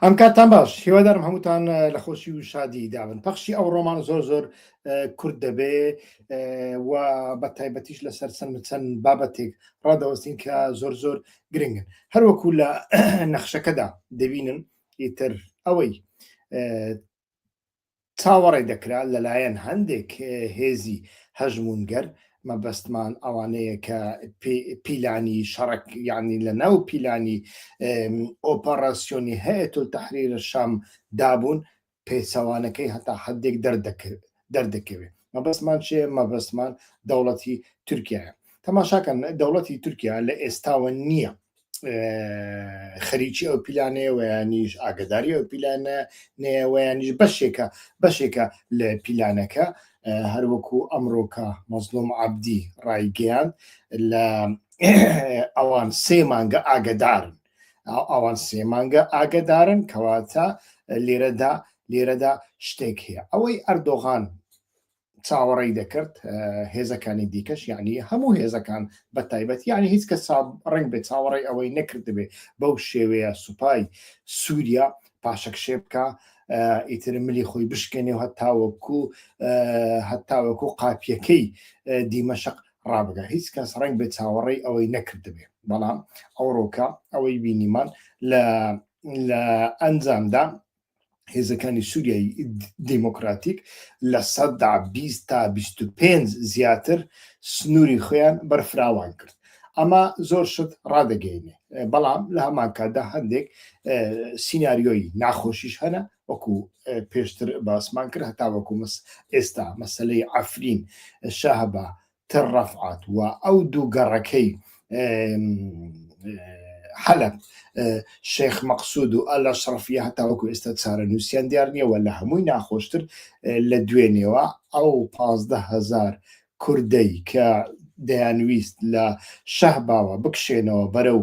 ئەم کاتتان باش هیوادارم هەمووتان لە خۆشی و شادی دابن پەخشی ئەو ڕۆمان زۆر زۆر کورت دەبێ و بە تایبەتیش لەسەر چەند چەند بابەتێک ڕادەوەستین کە زۆر زۆر گرنگن هەروەکو لە نەخشەکەدا دەبینن ئیتر ئەوەی چاوەڕێ دەکرا لەلایەن هەندێک هێزی هەژموونگەر، مەبەستمان ئەوانەیە کە پیلانی شەڕک یانی لە ناو پیلانی ئۆپەڕاسیۆنی هەیئەت تەحریر شام دابوون، پێچەوانەکەی هەتا حەدێک دەردەکەوێ. مەبەستمان چیە؟ مەبەستمان دەوڵەتی تورکیایە. تەماشاکەن دەوڵەتی تورکیا لە ئێستاوە نییە خەریکی ئەو پیلانەیە ویانیش ئاگداری ئەو پیلانە نەیەوەیانیش بەشێکە بەشێکە لە پیلانەکە هەروەکو ئەمڕۆکە مەزلوم عەبدی ڕایگەیاند لە ئەوان سێ مانگە ئاگدارن ئەوان سێ مانگە ئاگدارن کەواتە لێرەدا لێرەدا شتێک هەیە ئەوەی ئەردۆغان چاوەڕێی دەکرد هێزەکانی دیکەش یعنی هەموو هێزەکان بە تایبەت یعنی هیچ کەس ڕنگ بێت چاوەڕێی ئەوەی نەکردبێ بەو شێوەیە سوپای سووریا پاشەکشێ بکە ئیتر ملی خۆی بشکێنێ و هەتاوەکو هەتاوەکو قاپیەکەی دیمەشق ڕابگە هیچ کەس ڕنگ بێت چاوەڕێی ئەوەی نەکردبێ بەڵام ئەوڕۆکە ئەوەی بینیمان لە لە ئەنجامدا هێزەکانی سووریای دیموکراتیک 20% تا 25 زیاتر سنووری خۆیان بەرفراوان کرد. ئەمە زۆر شت ڕادەگەینێ بەڵام لە هەمان کاتدا هەندێک سیناریۆی ناخۆشیش هەنە وەکو پێشتر باسمان کرد هەتاوەکو مس ئێستا مەسلەی عەفرین شەهبا تل ڕەفعەت و ئەو دوو گەڕەکەی حەلەب شێخ مەقسود و ئەلەشڕەفیە هەتاوەکو ئێستا چارەنووسیان دیار نییە و لە هەمووی ناخۆشتر لە دوێنێوە ئەو 15 هەزار کوردەی کە دەیانویست لە شەهباوە بکشێنەوە بەرەو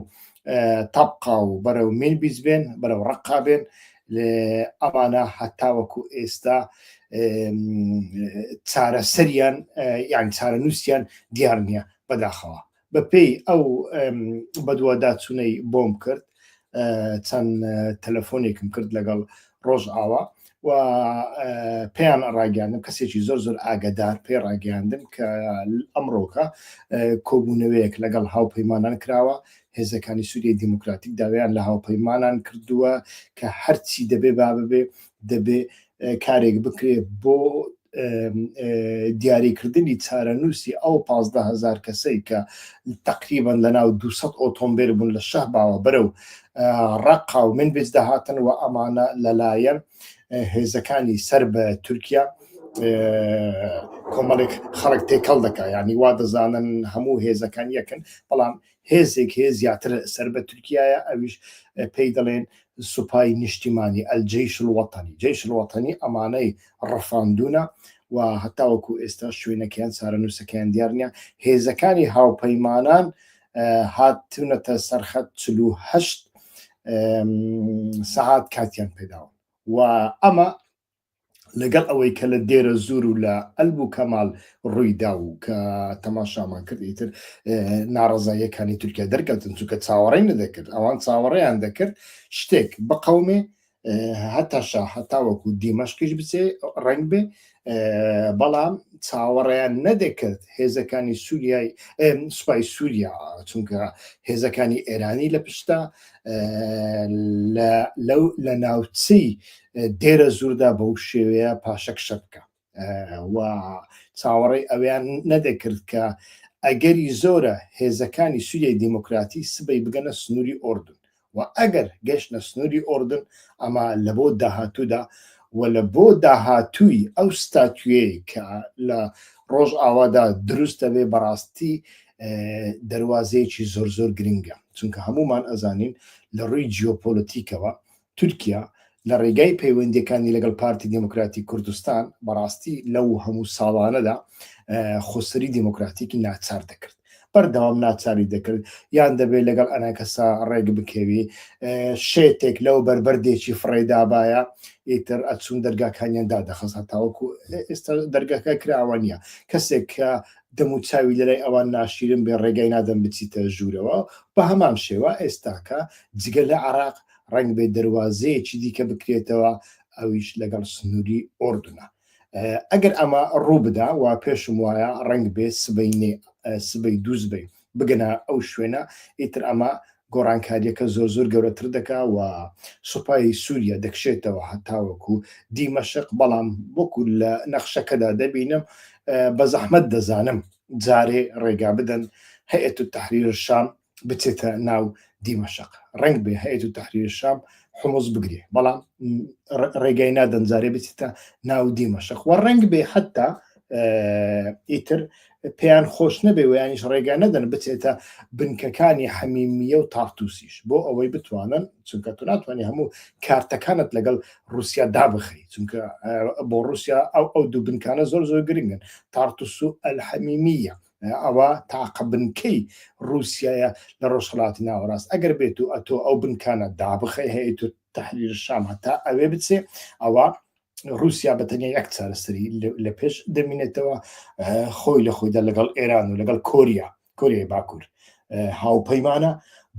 تەبقا و بەرەو مینبیج بێن بەرەو ڕەقا بێن ئەمانە هەتاوەکو ئێستا چارەسەریان یان چارەنووسیان دیار نییە بەداخەوە بەپێی ئەو بەدواداچوونەی بۆم کرد چەند تەلەفۆنێکم کرد لەگەڵ ڕۆژئاوا و پێیان ڕاگەاندم کەسێکی زۆر زۆر ئاگدار پێ ڕاگەاندم کە ئەمڕۆکە کۆبوونەوەیەک لەگەڵ هاوپەیمانان کراوە هێزەکانی سووریای دیموکراتیک داوایان لە هاوپەیمانان کردووە کە هەرچی دەبێ با ببێ دەبێ کارێک بکرێ بۆ دیاریکردنی چارەنووسی ئەو 15 هەزار کەسەی کە تقریبا لە ناو 200 ئۆتۆمبیل بوون لە شەهباوە بەرەو ڕەقا و منبج دەهاتن و ئەمانە لەلایەن هێزەکانی سەر بە تورکیا کۆمەڵێک خەڵک تێکەڵ دەکا ینی وا دەزانن هەموو هێزەکان یەکن بەڵام هێزێک هەیە زیاتر سەر بە تورکیایە ئەویش پێی دەڵێن سوپای نیشتیمانی الجيش الوطني جيش الوطني ئەمانەی ڕفاندونە و هەتاوەکو ئێستا شوێنەکەیان چارەنووسەکەیان دیار نییە هێزەکانی هاوپەیمانان هاتونەتە سەرخەت 48 سەعات کاتیان پێداون و ئەمە لەگەڵ ئەوەی کە لە دێرە زور و لە ئەلب و کەمال ڕوویدا و کە تەماشامان کرد ئیتر ناڕزاییەکانی تورکیا دەرکەوتن چونکە چاوەڕێی نەدەکرد ئەوان چاوەڕێیان دەکرد شتێک بقەومێ هەتا شا هەتاوەکو دیمەشقیش بچێ ڕنگ بێ بەڵام چاوەڕێیان نەدەکرد هێزەکانی سووریای سوپای سووریا چونکە هێزەکانی ئێرانی لە پشتا لەو لە ناوچەی دێرە زوردا بەو شێوەیە پاشەکشە بکە و چاوەڕێی ئەویان نەدەکرد کە ئەگەری زۆرە هێزەکانی سووریای دیموکراتی سبەی بگەنە سنووری ئۆردن و ئەگەر گەشتە سنووری ئۆردن ئەمە لە بۆ داهاتوودا و لە بۆ داهاتووی ئەو ستاتویەی کە لە ڕۆژ ئاوادا دروست دەبێ بەڕاستی دەواازەیەکی زۆر زۆر گرنگە چونکە هەمومان ئەزانین لە ڕووی جیۆپۆلەتیکەوە تورکیا لە ڕێگای پەیوەندیەکانی لەگەڵ پارتی دێموکراتی کوردستان بەڕاستی لەو هەموو ساڵانەدا خۆسەری دێموکراتیکی ناچار دەکرد. بەردەوام ناچاری دەکرد یان دەبێت لەگەڵ ئەنەکەسا ڕێک بکەوی، شێتێک لەو بەربەردێکی فڕێدابایە ئیتر ئەچوون دەرگاکانیان دادەخست هەتاوەکو ئێستا دەرگاکە کراوە نییە کەسێک کە دەموچاوی لەلای ئەوان ناشیرن بێ ڕێگای نادەن بچیتە ژوورەوە بە هەمان شێوە ئێستاکە جگە لە عراق ڕەنگ بێ دەروازەیەکی دیکە بکرێتەوە ئەویش لەگەڵ سنووری ئۆردونە ئەگەر ئەمە ڕوو بدا و پێشم وایە ڕەنگ بێ سبەینێ سبەی دووزبەی بگەنە ئەو شوێنە ئیتر ئەمە گۆڕانکاریەکە زۆر زۆر گەورەتر دەکا و سوپای سووریا دەکشێتەوە هەتاوەکو دیمەشق بەڵام وەکو لە نەخشەکەدا دەبینم بە زەحمەت دەزانم جارێ ڕێگا بدەن هەیئەت تەحریر شام بچێتە ناو دیمەشق ڕەنگ بێ هەیئەت تەحریر شام حمص بگرێ بەڵام ڕێگای نادەن جارێ بچێتە ناو دیمەشق و ڕەنگ بێ حتا ئیتر پێیان خۆش نەبێ و یانیش ڕێگا نەدەن بچێتە بنکەکانی حەمیمیە و تارتوسیش بۆ ئەوەی بتوانن چونکە تو ناتوانانی هەموو کارتەکانت لەگەڵ رووسیا دابخی چونکە بۆ رووسیا ئەو ئەو دوو بنکانە زۆر زۆر گرنگن تارتوس و ئەلحەمیمیە ئەوە تاقە بنکەی رووسایە لە ڕۆژهڵاتی ناوەڕاست ئەگەر بێت و ئەتۆ ئەو بنکانە دابخەی هەیە تو تحریر شام هەتا ئەوێ بچێ ئەوە رووسیا بە تەنیا یەک چارەسەری لە پێش دەمینێتەوە خۆی لە خۆیدا لەگەڵ ئێران و لەگەڵ کۆریا کۆریای باکوور هاوپەیمانە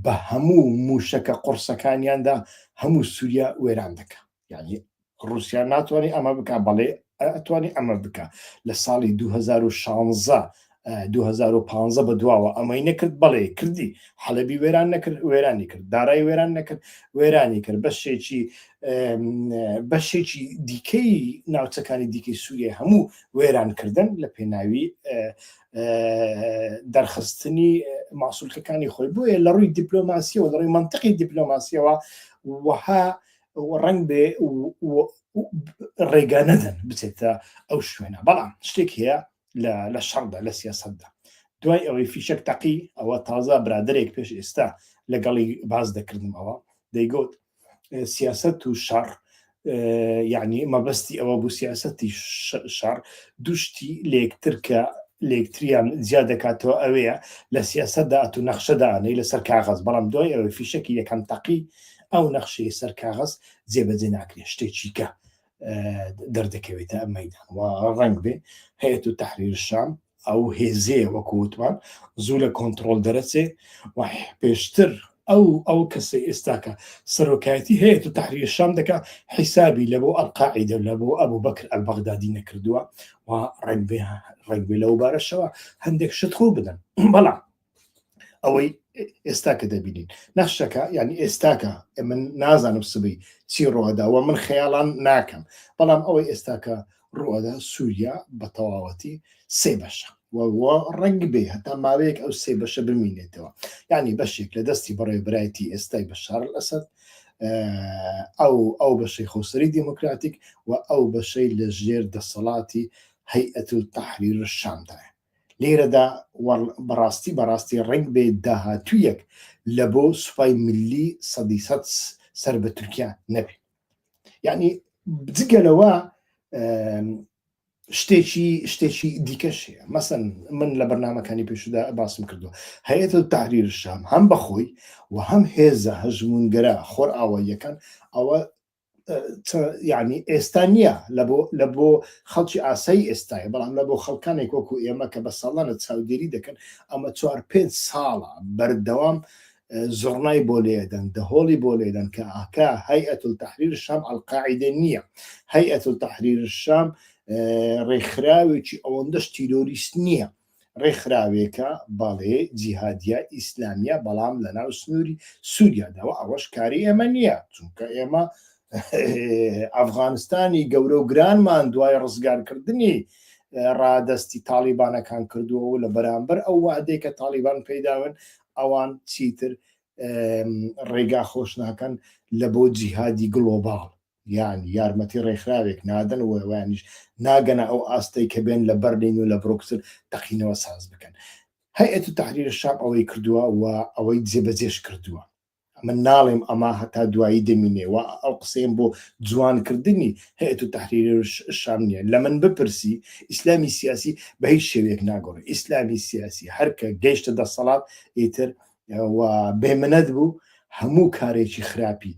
بە هەموو موشەکە قڕسەکانیاندا هەموو سووریا وێران دەکە یعنی رووسیا ناتوانێت ئەمە بک بەڵێ ئەتوانی ئەمە بکە لە ساڵی 2016 2015 بە دواوە ئەمەی نەکرد بەڵێ کردی حەلەبی وێران نەکرد وێرانی کرد دارای وێران نەکرد وێرانی کرد بەشێکی بەشێکی دیکەی ناوچەکانی دیکەی سووریای هەموو وێرانکردن لە پێناوی دەرخستنی ماسولکەکانی خۆی بۆیە لە ڕووی دیپلۆماسیەوە لە ڕووی منطقی دیپلۆماسیەوە وەها ڕەنگ بێ ڕێگا نەدەن بچێتە ئەو شوێنە بەڵام شتێک هەیە لە شەڕدا لە سیاسەتدا دوای ئەوەی فیشەک تەقی ئەوە تازە برادێک پێش ئێستا لەگەڵی باز دەکردم ئەوە دەیگوت سیاست و شەڕ یعنی مەبەستی ئەوە بوو سیاسەتی شەڕ دوشتی لەکتر کە لەکتریان جیا دەکاتەوە ئەوەیە لە سیاسەتدا ئەتو نەخشەدانەی لەسەر کاغەز بەڵام دوای ئەوەی فیشەکی یەکەم تەقی ئەو نەخشەی سەر کاغەز جێبەجێ ناکرێت شتێکی کە دەردەکەوێتە ئەم مەدان و ڕەنگ بێ هەیەت و تحریر شام ئەو هێزەیە وەکو وتمان زوو لە کۆنتترۆل دەرەچێ و پێشتر ئەو ئەو کەسەی ئێستاکە سەرۆکایەتی هەیە و تحریر شام دەکا حیسابی لە بۆ ئەلقاعیدە لە بۆ ئەبوو بەکر ئەلبەغدادی نەکردووە و ڕەنگ بێ ڕەنگ بێ لەو بارەشەوە هەندێک شت ڕوو بدەن بەڵام ئەوەی ئێستا کە دەبینین نەخشەکە یعنی ئێستاکە من نازانم سبەی چی ڕۆدا و من خەیاڵان ناکەم بەڵام ئەوەی ئێستاکە ڕوئەدا سووریا بە تەواوەتی سێ بەشە ڕەنگ بێ هەتا ماوەیەک ئەو سێ بەشە بمینێتەوە یعنی بەشێک لە دەستی بەڕێوبرایەتی ئێستای بەشار ئەسەد ئەو ئەو بەشەی خۆسەری دیموکراتیک و ئەو بەشەی لە ژێر دەسەڵاتی هەیئەت تحریر شامدایە لێرەدا بەڕاستی بەڕاستی ڕەنگ بێ داهاتوویەک لە بۆ سوپای ملی سەدی سەد سەر بە تورکیا نەبێ یعنی جگە لەوە شتێکی شتێکی دیکەش هەیە مەسەن من لە بەرنمەکانی پێشودا باسم کردووە هەیەت و تحریر شام هەم بەخۆی و هەم هێزە هەژمونگەرا خۆر ئاواییەکان ئەوە یعنی ئێستا نییە لە بۆ لە بۆ خەڵکی ئاسایی ئێستایە بەڵام لە بۆ خەڵکانێک وەکو ئێمە کە بە ساڵانە چاودێری دەکەن ئەمە چوار پێنج ساڵە بەردەوام زڕنای بۆ لێدەن دەهۆڵی بۆ لێدەن کە ئاکا هەیئەت تحریر شام ئەلقاعیدە نییە هەیئەت تحریر شام ڕێکخراوێکی ئەوەندەش تیرۆریست نییە ڕێکخراوێکە بەڵێ جیهادیە ئیسلامیە بەڵام لەناو سنووری سووریادا و ئەوەش کاری ئێمە نییە چونکە ئێمە ئەفغانستانی گەورە و گرانمان دوای ڕزگارکردنی ڕادەستی تاڵیبانەکان کردووە و لە بەرامبەر ئەو وعدەی کە تاڵیبان پێیداون ئەوان چیتر ڕێگا خۆش ناکەن لە بۆ جیهادی گلۆباڵ یان یارمەتی ڕێکخراوێک نادەن و وانیش ناگەنە ئەو ئاستەی کە بێن لە بەرلین و لە برۆکسل تەقینەوە ساز بکەن. هەیئەت تەحریر شام ئەوەی کردووە و ئەوەی جێبەجێش کردووە. من ناڵێم ئەمە هەتا دوایی دەمینێ و ئەو قسەیەم بۆ جوانکردنی هەیئەت تەحریر شام نییە. لە من بپرسی ئیسلامی سیاسی بە هیچ شێوەیەک ناگۆڕێ. ئیسلامی سیاسی هەر کە گەیشتە دەسەڵات ئیتر و بێمنەت بوو هەموو کارێکی خراپی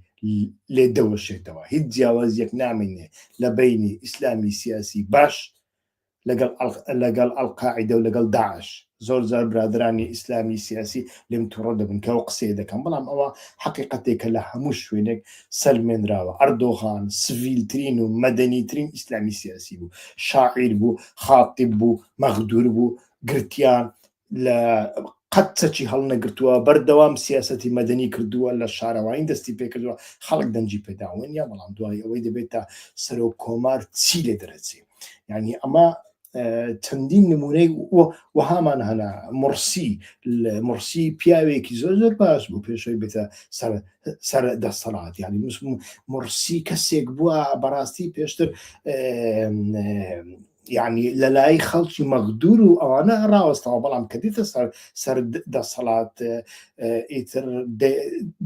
لێ دەوەشێتەوە. هیچ جیاوازیەک نامێنێ لە بەینی ئیسلامی سیاسی باش لەگەڵ لەگەڵ ئەلقاعیدە و لەگەڵ داعش. زۆر جار برادەرانی ئیسلامی سیاسی لێم توڕە دەبن کە ئەو قسەیە دەکەم، بەڵام ئەوە حەقیقەتێکە لە هەموو شوێنێک سەلمێنراوە. ئەردۆغان سڤیلترین و مەدەنیترین ئیسلامی سیاسی بوو، شاعیر بوو، خاتیب بوو، مەغدور بوو، گرتیان، لە قەت چەکی هەڵنەگرتووە، بەردەوام سیاسەتی مەدەنی کردووە، لە شارەوانی دەستی پێکردووە، خەڵک دەنگی پێداوە نیە، بەڵام دوای ئەوەی دەبێتە سەرۆک کۆمار چی لێ دەرەچێ؟ یعنی ئەمە چەندین نمونەی وەهامان هەنا. مڕسی مڕسی پیاوێکی زۆر زۆر باش بوو پێشەوەی بێتە سەر سەر دەسەڵات، یعنی مڕسی کەسێک بووە بەڕاستی پێشتر یعنی لەلای خەڵکی مەغدور و ئەوانە ڕاوەستاوە، بەڵام کە دیتە سەر سەر دەسەڵات ئیتر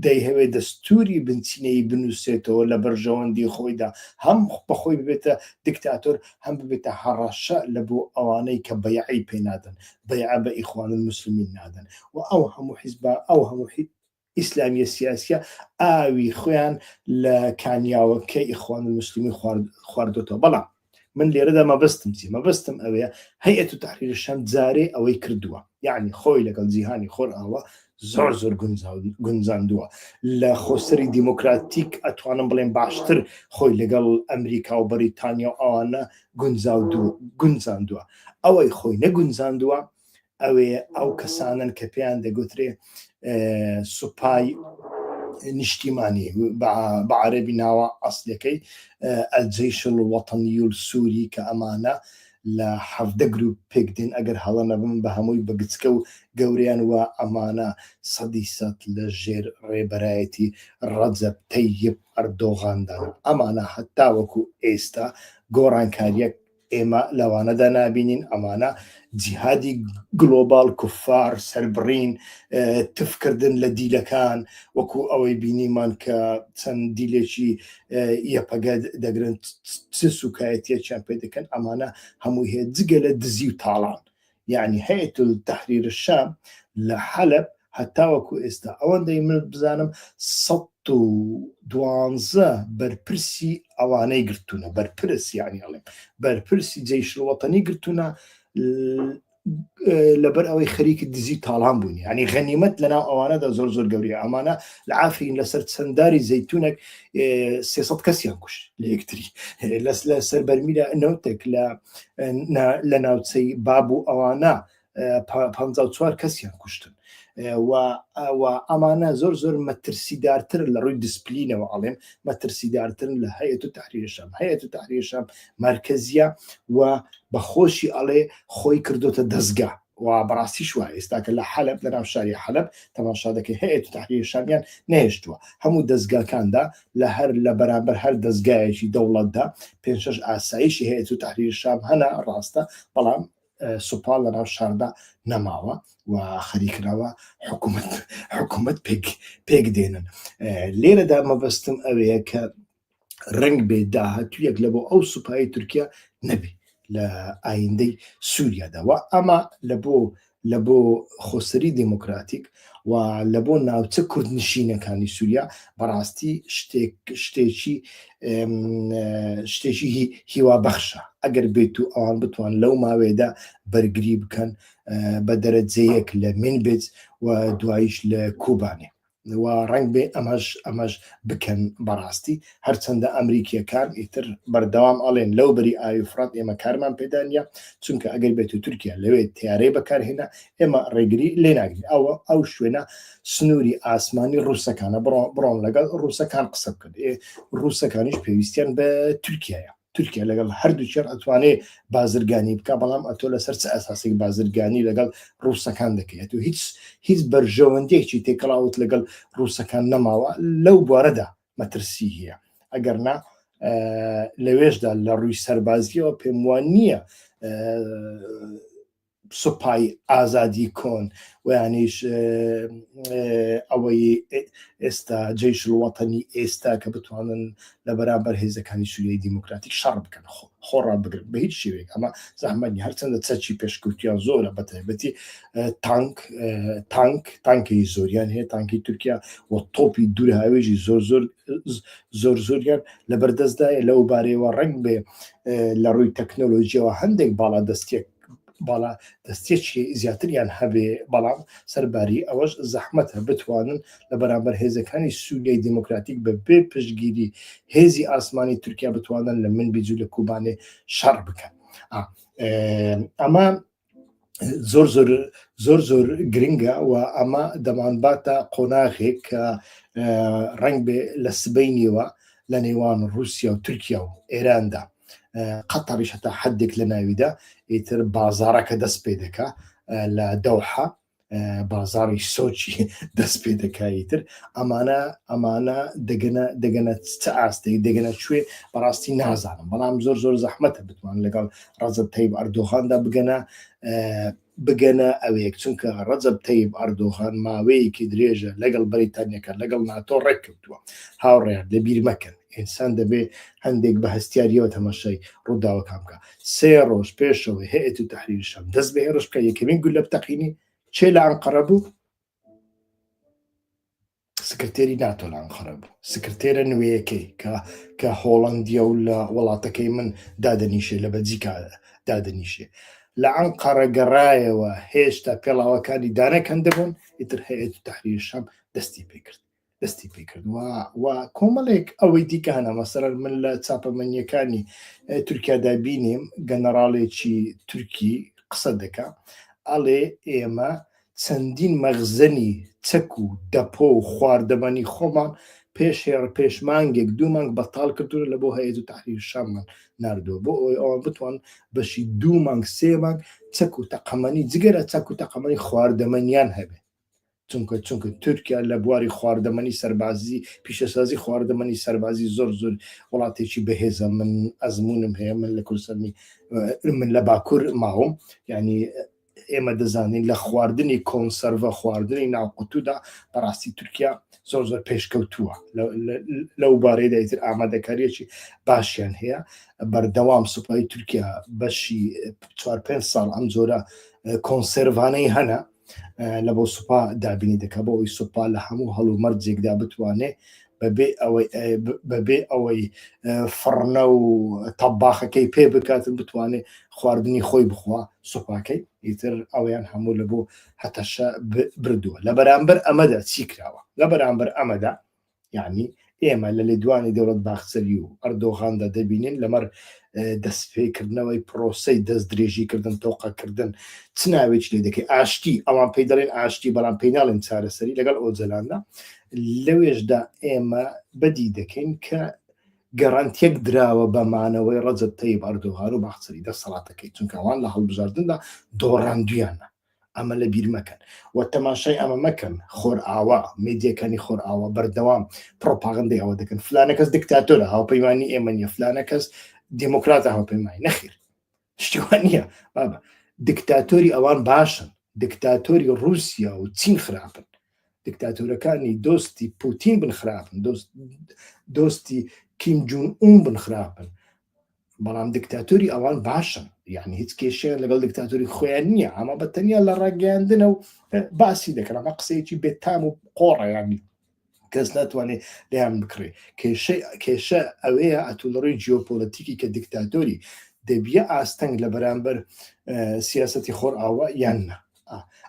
دەیهەوێت دەستوری بنچینەی بنووسێتەوە لە بەرژەوەندی خۆیدا، هەم بەخۆی ببێتە دیکتاتۆر، هەم ببێتە هەڕەشە لە بۆ ئەوانەی کە بەیعی پێ نادەن، بەیعە بە ئیخوان المسلمین نادەن و ئەو هەموو حیزبە ئەو هەموو ئیسلامیە سیاسیە ئاوی خۆیان لە کانیاوەکەی ئیخوان المسلمین خواردۆتەوە. بەڵام من لێرەدا مەبەستم چیە؟ مەبەستم ئەوەیە هەیئەت تەحریر شام جارێ ئەوەی کردووە، یعنی خۆی لەگەڵ جیهانی خۆرئاوا زۆر زۆر گونجاندووە. لە خۆسەری دیموکراتیک ئەتوانم بڵێم باشتر خۆی لەگەڵ ئەمریکا و بەریتانیا و ئەوانە گونجاندووە. ئەوەی خۆی نەگونجاندووە ئەوێ ئەو کەسانن کە پێیان دەگوترێ سوپای نیشتیمانی، بە عەربی ناوە ئەسلەکەی الجيش الوطني السوري، کە ئەمانە لە 17 گروپ پێک دێن ئەگەر هەڵە نەبم، بە هەمووی بە گچکە و گەوریان، و ئەمانە سەدی سەد لە ژێر ڕێبەرایەتی ڕەجەب تەیب ئەردۆغاندان. ئەمانە هەتاوەکو ئێستا گۆڕانکاریەک ئێمە لەوانەدا نابینین. ئەمانە جیهادی global، کوفار، سەربڕین، تفکردن لە دیلەکان، وەکو ئەوەی بینیمان کە چەند دیلێکی یەپەگە دەگرن چ سوکایەتیەکیان پێ دەکەن. ئەمانە هەموو هەیە جگە لە دزی و تاڵان. یعنی هەیئەت تەحریر الشام لە حەلەب هەتاوەکو ئێستا ئەوەندەی من بزانم 112 بەرپرسی ئەوانەی گرتوونە، بەرپرس یعنی ئەڵێم بەرپرسی جەیش الوطنی گرتوونە لەبەر ئەوەی خەریکی دزی تاڵان بوون. یعنی غەنیمەت لەناو ئەوانەدا زۆر زۆر گەورەیە. ئەمانە لە عافرین لەسەر چەنداری زەیتونێک 300 کەسیان کوشت لە یەکتری، لەس لەسەر بەرمیلە نەوتێک لە لە ناوچەی باب و ئەوانە 54 کەسیان کوشتن. و ئەمانە زۆر زۆر مەترسیدارتر لە ڕووی دیسپلینەوە ئەڵێم مەترسیدارترن لە هەیئەت تەحریر شام. هەیئەت تەحریر شام مەرکەزیە و بە خۆشی ئەڵێ خۆی کردوتە دەستگا، و بەڕاستیش وایە. ئێستاکە لە حەلەب، لە ناو شاری حەلەب تەماشا دەکەی هەیئەت تەحریر شامیان نەهێشتووە. هەموو دەستگاکاندا لە هەر لە بەرامبەر هەر دەستگایەکی دەوڵەتدا پێنج شەش ئاسایشی هەیئەت تەحریر شام هەنا، ڕاستە، بەڵام سوپا لە ناو شاردا نەماوە و خەریکراوە حکوومەت حکوومەت پێک پێک دێنن. لێرەدا مەبەستم ئەوەیە کە ڕەنگ بێ داهاتوویەک لە بۆ ئەو سوپای تورکیا نەبێ لە ئایندەی سووریادا، و ئەمە لە بۆ لە بۆ خۆسەری دێموکراتیک و لە بۆ ناوچە کوردنشینەکانی سووریا بەڕاستی شتێک شتێکی شتێکی هیوا بەخشە ئەگەر بێت و ئەوان بتوان لەو ماوەیەدا بەرگری بکەن بە دەرەجەیەک لە منبج و دوایش لە کوبانێ، و ڕەنگ بێ ئەمەش ئەمەش بکەن بەڕاستی. هەرچەندە ئەمریکیەکان ئیتر بەردەوام ئەڵێن لەو بەری ئاوی فڕات ئێمە کارمان پێدا نییە، چونکە ئەگەر بێت و تورکیا لەوێ تیارەی بەکارهێنا ئێمە ڕێگری لێ ناگرین، ئەوە ئەو شوێنە سنووری ئاسمانی ڕووسەکانە، بڕۆن لەگەڵ ڕووسەکان قسە بکەن، ڕووسەکانیش پێویستیان بە تورکیایە. تورکیا لەگەڵ هەردووکیان ئەتوانێ بازرگانی بکە، بەڵام ئەتۆ لەسەر چ ئەساسێک بازرگانی لەگەڵ ڕووسەکان دەکەیت و هیچ هیچ بەرژەوەندیەکی تێکەڵاوت لەگەڵ ڕووسەکان نەماوە. لەو بوارەدا مەترسی هەیە، ئەگەر نا لەوێشدا لە ڕووی سەربازیەوە پێم وان نییە. سوپای ئازادی کۆن ویانیش ئەوەی ئێستا جەیش الوەتەنی ئێستا کە بتوانن لە بەرامبەر هێزەکانی سوریای دیموکراتیک شەڕ بکەن خۆڕا بگرن بە هیچ شێوەیەک ئەمە زەحمەت نیە هەرچەندە چەکی پێشکەوتیان زۆرە بە تایبەتی تانک تانک تانکی زۆریان هەیە تانکی تورکیا و تۆپی دوورهاوێژی زۆر زۆر زۆر زۆریان لەبەردەستدایە لەو بارەیەوە ڕەنگ بێ لە ڕووی تەکنۆلۆژیەوە هەندێک باڵا دەستێک باڵا دەستێکی زیاتریان هەبێ بەڵام سەرباری ئەوەش زەحمەتە بتوانن لە بەرامبەر هێزەکانی سووریای دیموکراتیک بە بێ پشتگیری هێزی ئاسمانی تورکیا بتوانن لە منبیج و لە کوبانێ شەڕ بکەن. ئەمە زۆر زۆر زۆر زۆر گرنگە و ئەمە دەمانباتە قۆناغێک کە ڕەنگ بێ لە سبەینیەوە لە نێوان رووسیا و تورکیا و ئێراندا قەتەڕیش هەتا حدێک لە ناویدا ئیتر بازارەکە دەست پێ دەکا لە دەوحە بازاری سۆچی دەست پێ دەکا ئیتر ئەمانە ئەمانە دەگەنە دەگەنە چ ئاستێک دەگەنە کوێ بەڕاستی نازانم بەڵام زۆر زۆر زەحمەتە بتوان لەگەڵ ڕەجەب تەیب ئەردۆغاندا بگەنە بگەنە ئەوەیەک چونکە ڕەجەب تەیب ئەردۆغان ماوەیەکی درێژە لەگەڵ بەریتانیەکە لەگەڵ ناتۆ ڕێککەوتووە هاوڕێیان لەبیر مەکەن ئینسان دەبێ هەندێک بە هەستیاریەوە تەماشای ڕووداوەکان بکە سێ ڕۆژ پێشەوەی هەیئەت و تەحریر شام دەست بە هێڕش بکە یەکەمین گوللە بتەقینی چێ لە ئەنقەرە بوو سکرتێری ناتۆ لە ئەنقەرە بوو سکرتێرە نوێیەکەی کە کە هۆڵندیە و لە وڵاتەکەی من دادەنیشێ لە بەجیکا دادەنیشێ لە ئەنقەرە گەڕایەوە هێشتا پێڵاوەکانی دانەکەندبوون ئیتر هەیئەت و تەحریر شام دەستی پێکرد دەستی پێکرد و و کۆمەڵێک ئەوەی دیکە هەنە مەسەرەن من لە چاپەمەنیەکانی تورکیادا بینیم گەنەراڵێکی تورکی قسە دەکا ئەڵێ ئێمە چەندین مەخزەنی چەک و دەپۆ و خواردەمەنی خۆمان پێش هێڕ پێش مانگێک دوو مانگ بەتاڵ کردوون لە بۆ هەیئەت و تەحریر شاممان ناردووە بۆ ئەوەی ئەوان بتوان بەشی دوو مانگ سێ مانگ چەک و تەقەمەنی جگەرە چەک و تەقەمەنی خواردەمەنیان هەبێ چونکە چونکە تورکیا لە بواری خواردەمەنی سەربازی پیشەسازی خواردەمەنی سەربازی زۆر زۆر وڵاتێکی بەهێزە من ئەزمونم هەیە من لە کوردستانی من لە باکوور ماوم یعنی ئێمە دەزانین لە خواردنی کۆنسەرڤە خواردنی ناوقوتودا بەڕاستی تورکیا زۆر زۆر پێشکەوتووە لەو بارەیدا ئیتر ئامادەکاریەکی باشیان هەیە بەردەوام سوپای تورکیا بەشی 4 پێ ساڵ ئەم جۆرە کۆنسێرڤانەی هەنە لە بۆ سوپا دابینی دەکا بۆ ئەوی سوپا لە هەموو هەڵومەرجێکدا بتوانێ بەبێ ئەوەی بەبێ ئەوەی فڕنە و تەباخەکەی پێ بکاتن بتوانێ خواردنی خۆی بخوا سوپاکەی ئیتر ئەویان هەموو لە بۆ هەتەشە بردووە لە بەرامبەر ئەمەدا چی کراوە لە بەرامبەر ئەمەدا یعنی ئێمە لە لێدوانی دەوڵەت باخچەلی و ئەردۆغاندا دەبینین لەمەڕ دەستپێکردنەوەی پرۆسەی دەست درێژیکردن تۆقەکردن چ ناوێکی لێ دەکەی ئاشتی ئەوان پێی دەڵێن ئاشتی بەڵام پێی ناڵێن چارەسەری لەگەڵ ئۆجەلاندا لەوێشدا ئێمە بەدی دەکەین کە گەرانتیەک دراوە بە مانەوەی ڕەجەب تەیب ئەردۆغان و باخچەلی دەسەڵاتەکەی چونکە ئەوان لە هەڵبژاردندا دۆڕاندویانە ئەمە لە بیر مەکەن و تەماشای ئەمە مەکەن خۆرئاوا میدیەکانی خۆرئاوا بەردەوام پرۆپاغندەی ئەوە دەکەن فلانە کەس دکتاتۆرە هاوپەیمانی ئێمە نیە فلانە کەس دیموکراتە هاوپەیمانی نەخیر شتیوان نییە بابە دکتاتۆری ئەوان باشن دکتاتۆری رووسیا و چین خراپن دکتاتۆرەکانی دۆستی پوتین بن خراپن دۆست دۆستی کیم جون ئون بن خراپن بەڵام دکتاتۆری ئەوان باشن یعنی هیچ کێشەیان لەگەڵ دکتاتۆری خۆیان نییە ئەمە بە تەنیا لە ڕاگەیاندنە و باسی دەکەن ئەمە قسەیەکی بێتام و قۆڕە یانی کەس ناتوانێت لێیان بکڕێ کێشە کێشە ئەوەیە ئەتوو لە ڕووی جیۆپۆلەتیکی کە دکتاتۆری دەبیە ئاستەنگ لە بەرامبەر سیاسەتی خۆرئاوا یان نا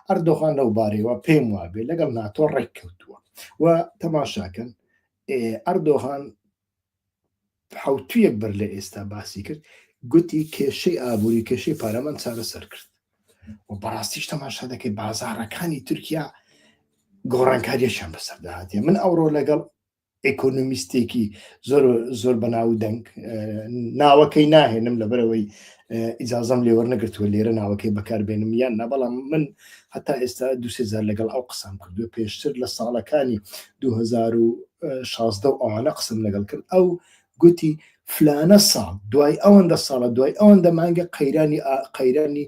ئەردۆغان لەو بارەیەوە پێم وابێ لەگەڵ ناتۆ ڕێک کەوتووە و تەماشاکەن ئەردۆغان حەوتویەک بەر لە ئێستا باسی کرد گوتی کێشەی ئابووری کێشەی پارەمان چارەسەر کرد و بەڕاستیش تەماشا دەکەی بازاڕەکانی تورکیا گۆڕانکاریەکیان بەسەردا هاتیە من ئەوڕۆ لەگەڵ ئێکۆنۆمیستێکی زۆر زۆر بەناو دەنگ ناوەکەی ناهێنم لەبەرەوەی ئیجازەم لێوەرنەگرتووە لێرە ناوەکەی بەکاربێنم یان نا بەڵام من هەتا ئێستا دوسێ جار لەگەڵ ئەو قسەم کردووە پێشتر لە ساڵەکانی 2016 و ئەوانە قسم لەگەڵ کرد ئەو گوتی فلانە ساڵ دوای ئەوەندە ساڵە دوای ئەوەندە مانگە قەیرانی قەیرانی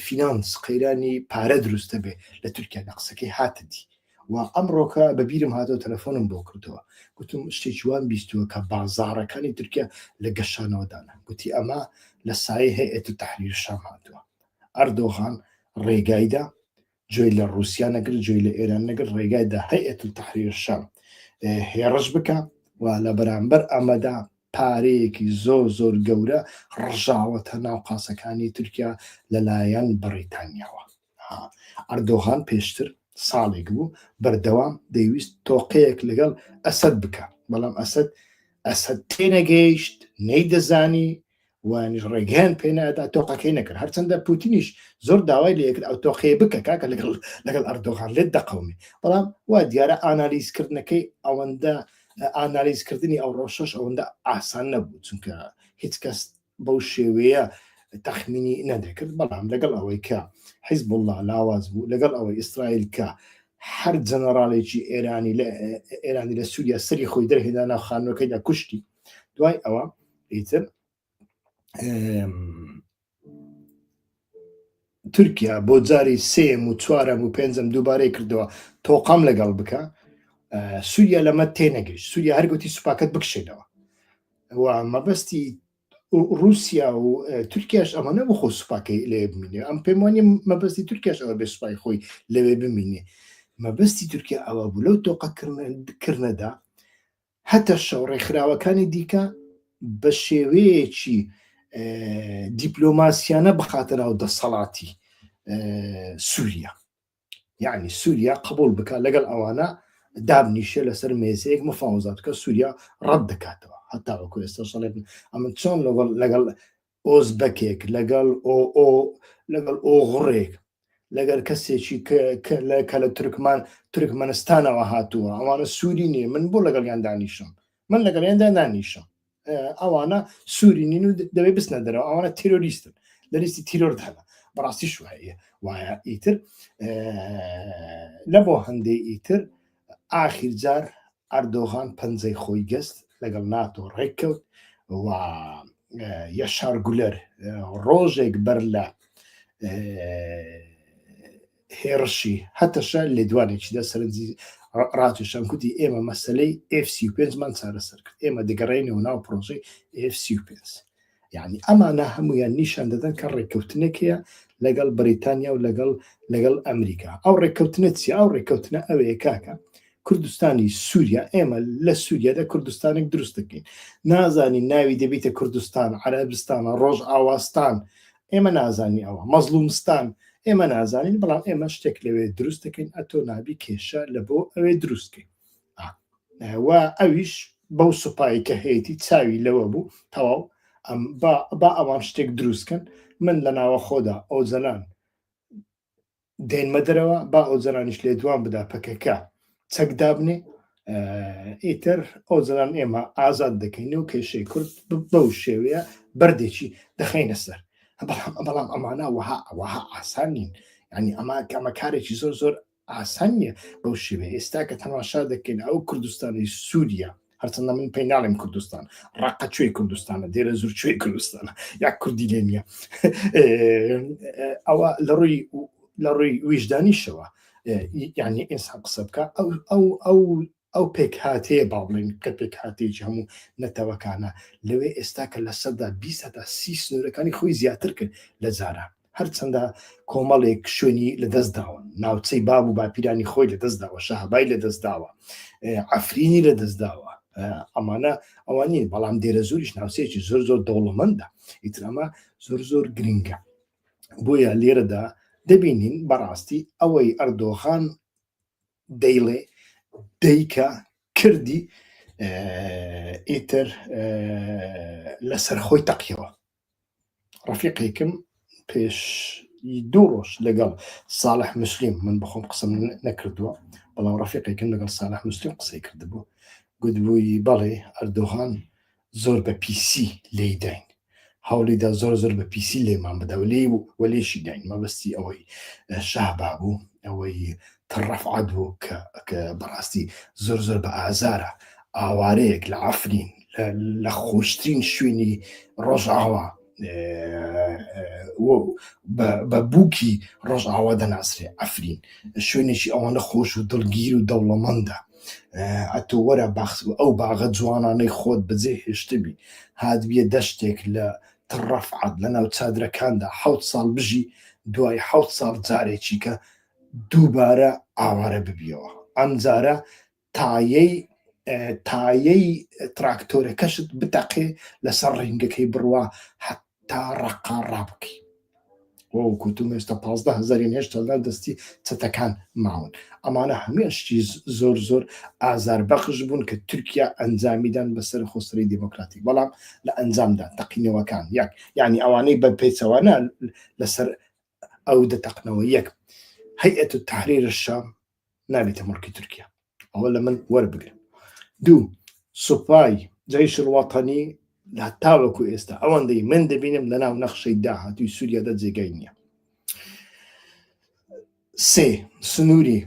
finance، قەیرانی پارە دروستە بێ لە تورکیا لە قسەکەی هاتە دی. و ئەمڕۆکە بە بیرم هاتەوە تەلەفۆنم بۆ کردەوە، گوتم شتێکی وام بیستووە کە بازاڕەکانی تورکیا لە گەشانەوەدانە. گوتی ئەمە لە سایەی هەیئەت تەحریر شام هاتووە. ئەردۆغان ڕێگایدا، جۆی لە ڕووسیا نەگرت، جۆی لە ئێران نەگرت، ڕێگای دا هەیئەت تەحریر شام هێڕش بکا و لە بەرامبەر ئەمەدا پارەیەکی زۆر زۆر گەورە ڕژاوەتە ناو قاسەکانی تورکیا لەلایەن بەڕیتانیاوە. ئەردۆغان پێشتر ساڵێک بوو بەردەوام دەیویست تۆقەیەک لەگەڵ ئەسەد بکە، بەڵام ئەسەد ئەسەد تێنەگەیشت، نەیدەزانی وانیش ڕێگەیان پێ نادا، تۆقەکەی نەکرد. هەرچەندە پوتینیش زۆر داوای لێ کرد ئەو تۆقەیە بکە کاکە لەگەڵ لەگەڵ ئەردۆغان لێت دەقەومی، بەڵام وا دیارە ئانالیزکردنەکەی ئەوەندە ئانالیزکردنی ئەو ڕۆشەش ئەوەندە ئاسان نەبوو، چونکە هیچ کەس بەو شێوەیە تەخمینی نەدەکرد. بەڵام لەگەڵ ئەوەی کە حیزبوڵڵا لاواز بوو، لەگەڵ ئەوەی ئیسرائیل کە هەر جەنەڕاڵێکی ئێرانی لە ئێرانی لە سووریا سەری خۆی دەرهێنا ناو خانووەکەیدا کوشتی، دوای ئەوە ئیتر تورکیا بۆ جاری سێم و چوارەم و پێنجەم دووبارەی کردەوە تۆقام لەگەڵ بکە. سووریا لەمە تێنەگەیشت، سووریا هەرگوتی سوپاکەت بکشێنەوە و مەبەستی رووسیا و تورکیاش ئەمە نەبوو خۆ سوپاکەی لێ بمینێ. ئەم پێم وانە مەبەستی تورکیاش ئەوە بێ سوپای خۆی لەوێ بمینێ. مەبەستی تورکیا ئەوە بوو لەو تۆقە کردنەدا هەتەشە و ڕێکخراوەکانی دیکە بە شێوەیەکی دیپلۆماسیانە بخاتە ناو دەسەڵاتی سووریا، یعنی سووریا قبول بکات لەگەڵ ئەوانە دابنیشێ لەسەر مێزەیەک مفاوەزات بکە. سووریا ڕەت دەکاتەوە هەتاوەکو ئێستا شەڵێ ئەمن چۆن لەگەڵ لەگەڵ ئۆزبەکێک، لەگەڵ ئۆ ئۆ لەگەڵ ئۆغڕێک، لەگەل کەسێکی کە لە تورکمان تورکمەنستانەوە هاتووە، ئەوانە سووری نییە، من بۆ لەگەڵیان دانیشم؟ من لەگەڵیاندا نانیشم. ئەوانە سووری نین و دەبێ بچنە دەرەوە، ئەوانە تیرۆریستن، لە لیستی تیرۆردانە. بەڕاستی وایە وایە. ئیتر لە بۆ هەندێ ئیتر ئاخیر جار ئەردۆغان پەنجەی خۆی گەست، لەگەڵ ناتۆ ڕێککەوت و یەشار گولەر ڕۆژێک بەر لە هێڕشی هەتەشە لێدوانێکیدا سەرنجی ڕاکێشان، کوتی ئێمە مەسلەی F35مان چارەسەر کرد، ئێمە دەگەڕێینەوە ناو پرۆژەی F35. یعنی ئەمانە هەمویان نیشان دەدەن کە ڕێککەوتنێک هەیە لەگەڵ بەریتانیا و لەگەڵ لەگەڵ ئەمریکا. ئەو ڕێککەوتنە چی؟ ئەو ڕێککەوتنە ئەوەیە کاکە کوردستانی سووریا، ئێمە لە سووریادا کوردستانێک دروست دەکەین، نازانی ناوی دەبیتە کوردستان، عەرەبستانە، ڕۆژ ئاواستان، ئێمە نازانی ئەوە مەزلومستان، ئێمە نازانین، بەڵام ئێمە شتێک لەوێ دروست دەکەین، ئەتۆ نابی کێشە لە بۆ ئەوێ دروستکەین. و ئەویش بەو سوپایی کە هەیەی چاوی لەوە بوو تەواو ئەم با ئەوان شتێک دروستکەن، من لە ناوە خۆدا ئۆجەلان دێنمە دەرەوە، با ئۆجەلانیش لێدوان بدا پەکەکە چەک دابنێ، ئیتر ئۆجەلان ئێمە ئازاد دەکەین و کێشەی کورد بەو شێوەیە بەردێکی دەخەینە سەر. بەڵام بەڵام ئەمانە وەها وەها ئاسان نین، ینی ئەمە کەمە کارێکی زۆر زۆر ئاسان نییە بەو شێوەیە. ئێستا کە تەماشا دەکەین ئەو کوردستانی سووریا، هەرچەندە من پێی ناڵێم کوردستان، ڕقە کوێی کوردستانە، دێرە زور کوێی کوردستانە، یا کوردی لێ نییە. ئەوە لە ڕووی لە ڕووی ویژدانیشەوە یعنی ئینسان قسە بکە، ئەو ئەو ئەو ئەو پێکهاتەیە با بڵێین کە پێکهاتەیەکی هەموو نەتەوەکانە لەوێ، ئێستا کە 20% هەتا 30 سنوورەکانی خۆی زیاتر کرد لە جاران، هەرچەندە کۆمەڵێک شوێنی لەدەست داون، ناوچەی باب و باپیرانی خۆی لەدەست داوە، شەهبای لەدەست داوە، عەفرینی لەدەست داوە، ئەمانە ئەوان نین، بەڵام دێرەزوریش ناوچەیەکی زۆر زۆر دەوڵەمەندە. ئیتر ئەمە زۆر زۆر گرنگە. بۆیە لێرەدا دەبینین بەڕاستی ئەوەی ئەردۆغان دەیڵێ دەیکا، کردی، ئیتر لەسەر خۆی تەقیەوە. ڕەفیقێکم پێش دوو ڕۆژ لەگەڵ ساڵح مسلیم، من بەخۆم قسەم نەکردووە بەڵام ڕەفیقێکم لەگەڵ ساڵح مسلیم قسەی کردبوو، گوتبووی بەڵێ ئەردۆغان زۆر بە پیسی لێی داین، هەوڵیدا زۆر زۆر بە پیسی لێمان بدا و لێی و لێشی داین. مەبەستی ئەوەی شەهبا بوو، ئەوەی تڕەفعەت بوو کە کە بەڕاستی زۆر زۆر بە ئازارە ئاوارەیەک لە عەفرین، لە خۆشترین شوێنی ڕۆژئاوا. بە بووکی ڕۆژئاوا دەناسرێ عەفرین شوێنێکی ئەوەنە خۆش و دڵگیر و دەوڵەمەندە ئەتۆ وەرە باخ ئەو باغە جوانانەی خۆت بەجێ هێشتبی هاتبیە دەشتێک لە تڕەفعات لە ناو چادرەکاندا حەوت ساڵ بژی دوای حەوت ساڵ جارێکی کە دووبارە ئاوارە ببیەوە ئەمجارە تایەی تایەی تراکتۆرەکەشت بتەقێ لەسەر ڕینگەکەی بڕوا هەتا ڕەقا ڕابکەی وەکوتم ئێستا 15 هزاریان هێشتا لەناو دەستی چەتەکان ماون ئەمانە هەموویان شتی زۆر زۆر ئازار بەخش بوون کە تورکیا ئەنجامیدان بەسەر خۆسەری دیموکراتیک بەڵام لە ئەنجامدا تەقینەوەکان یەک یعنی ئەوانەی بە پێچەوانە لەسەر ئەو دەتەقنەوە یەک هەیئەت تحریر الشام نابێتە مڵکی تورکیا ئەوە لە من وەربگرن دوو سوپای جەیش الوطنی لە تاوەکو ئێستا ئەوەندەی من دەبینم لە ناو نەخشەی داهاتووی سووریادا جێگای نییە سێ سنووری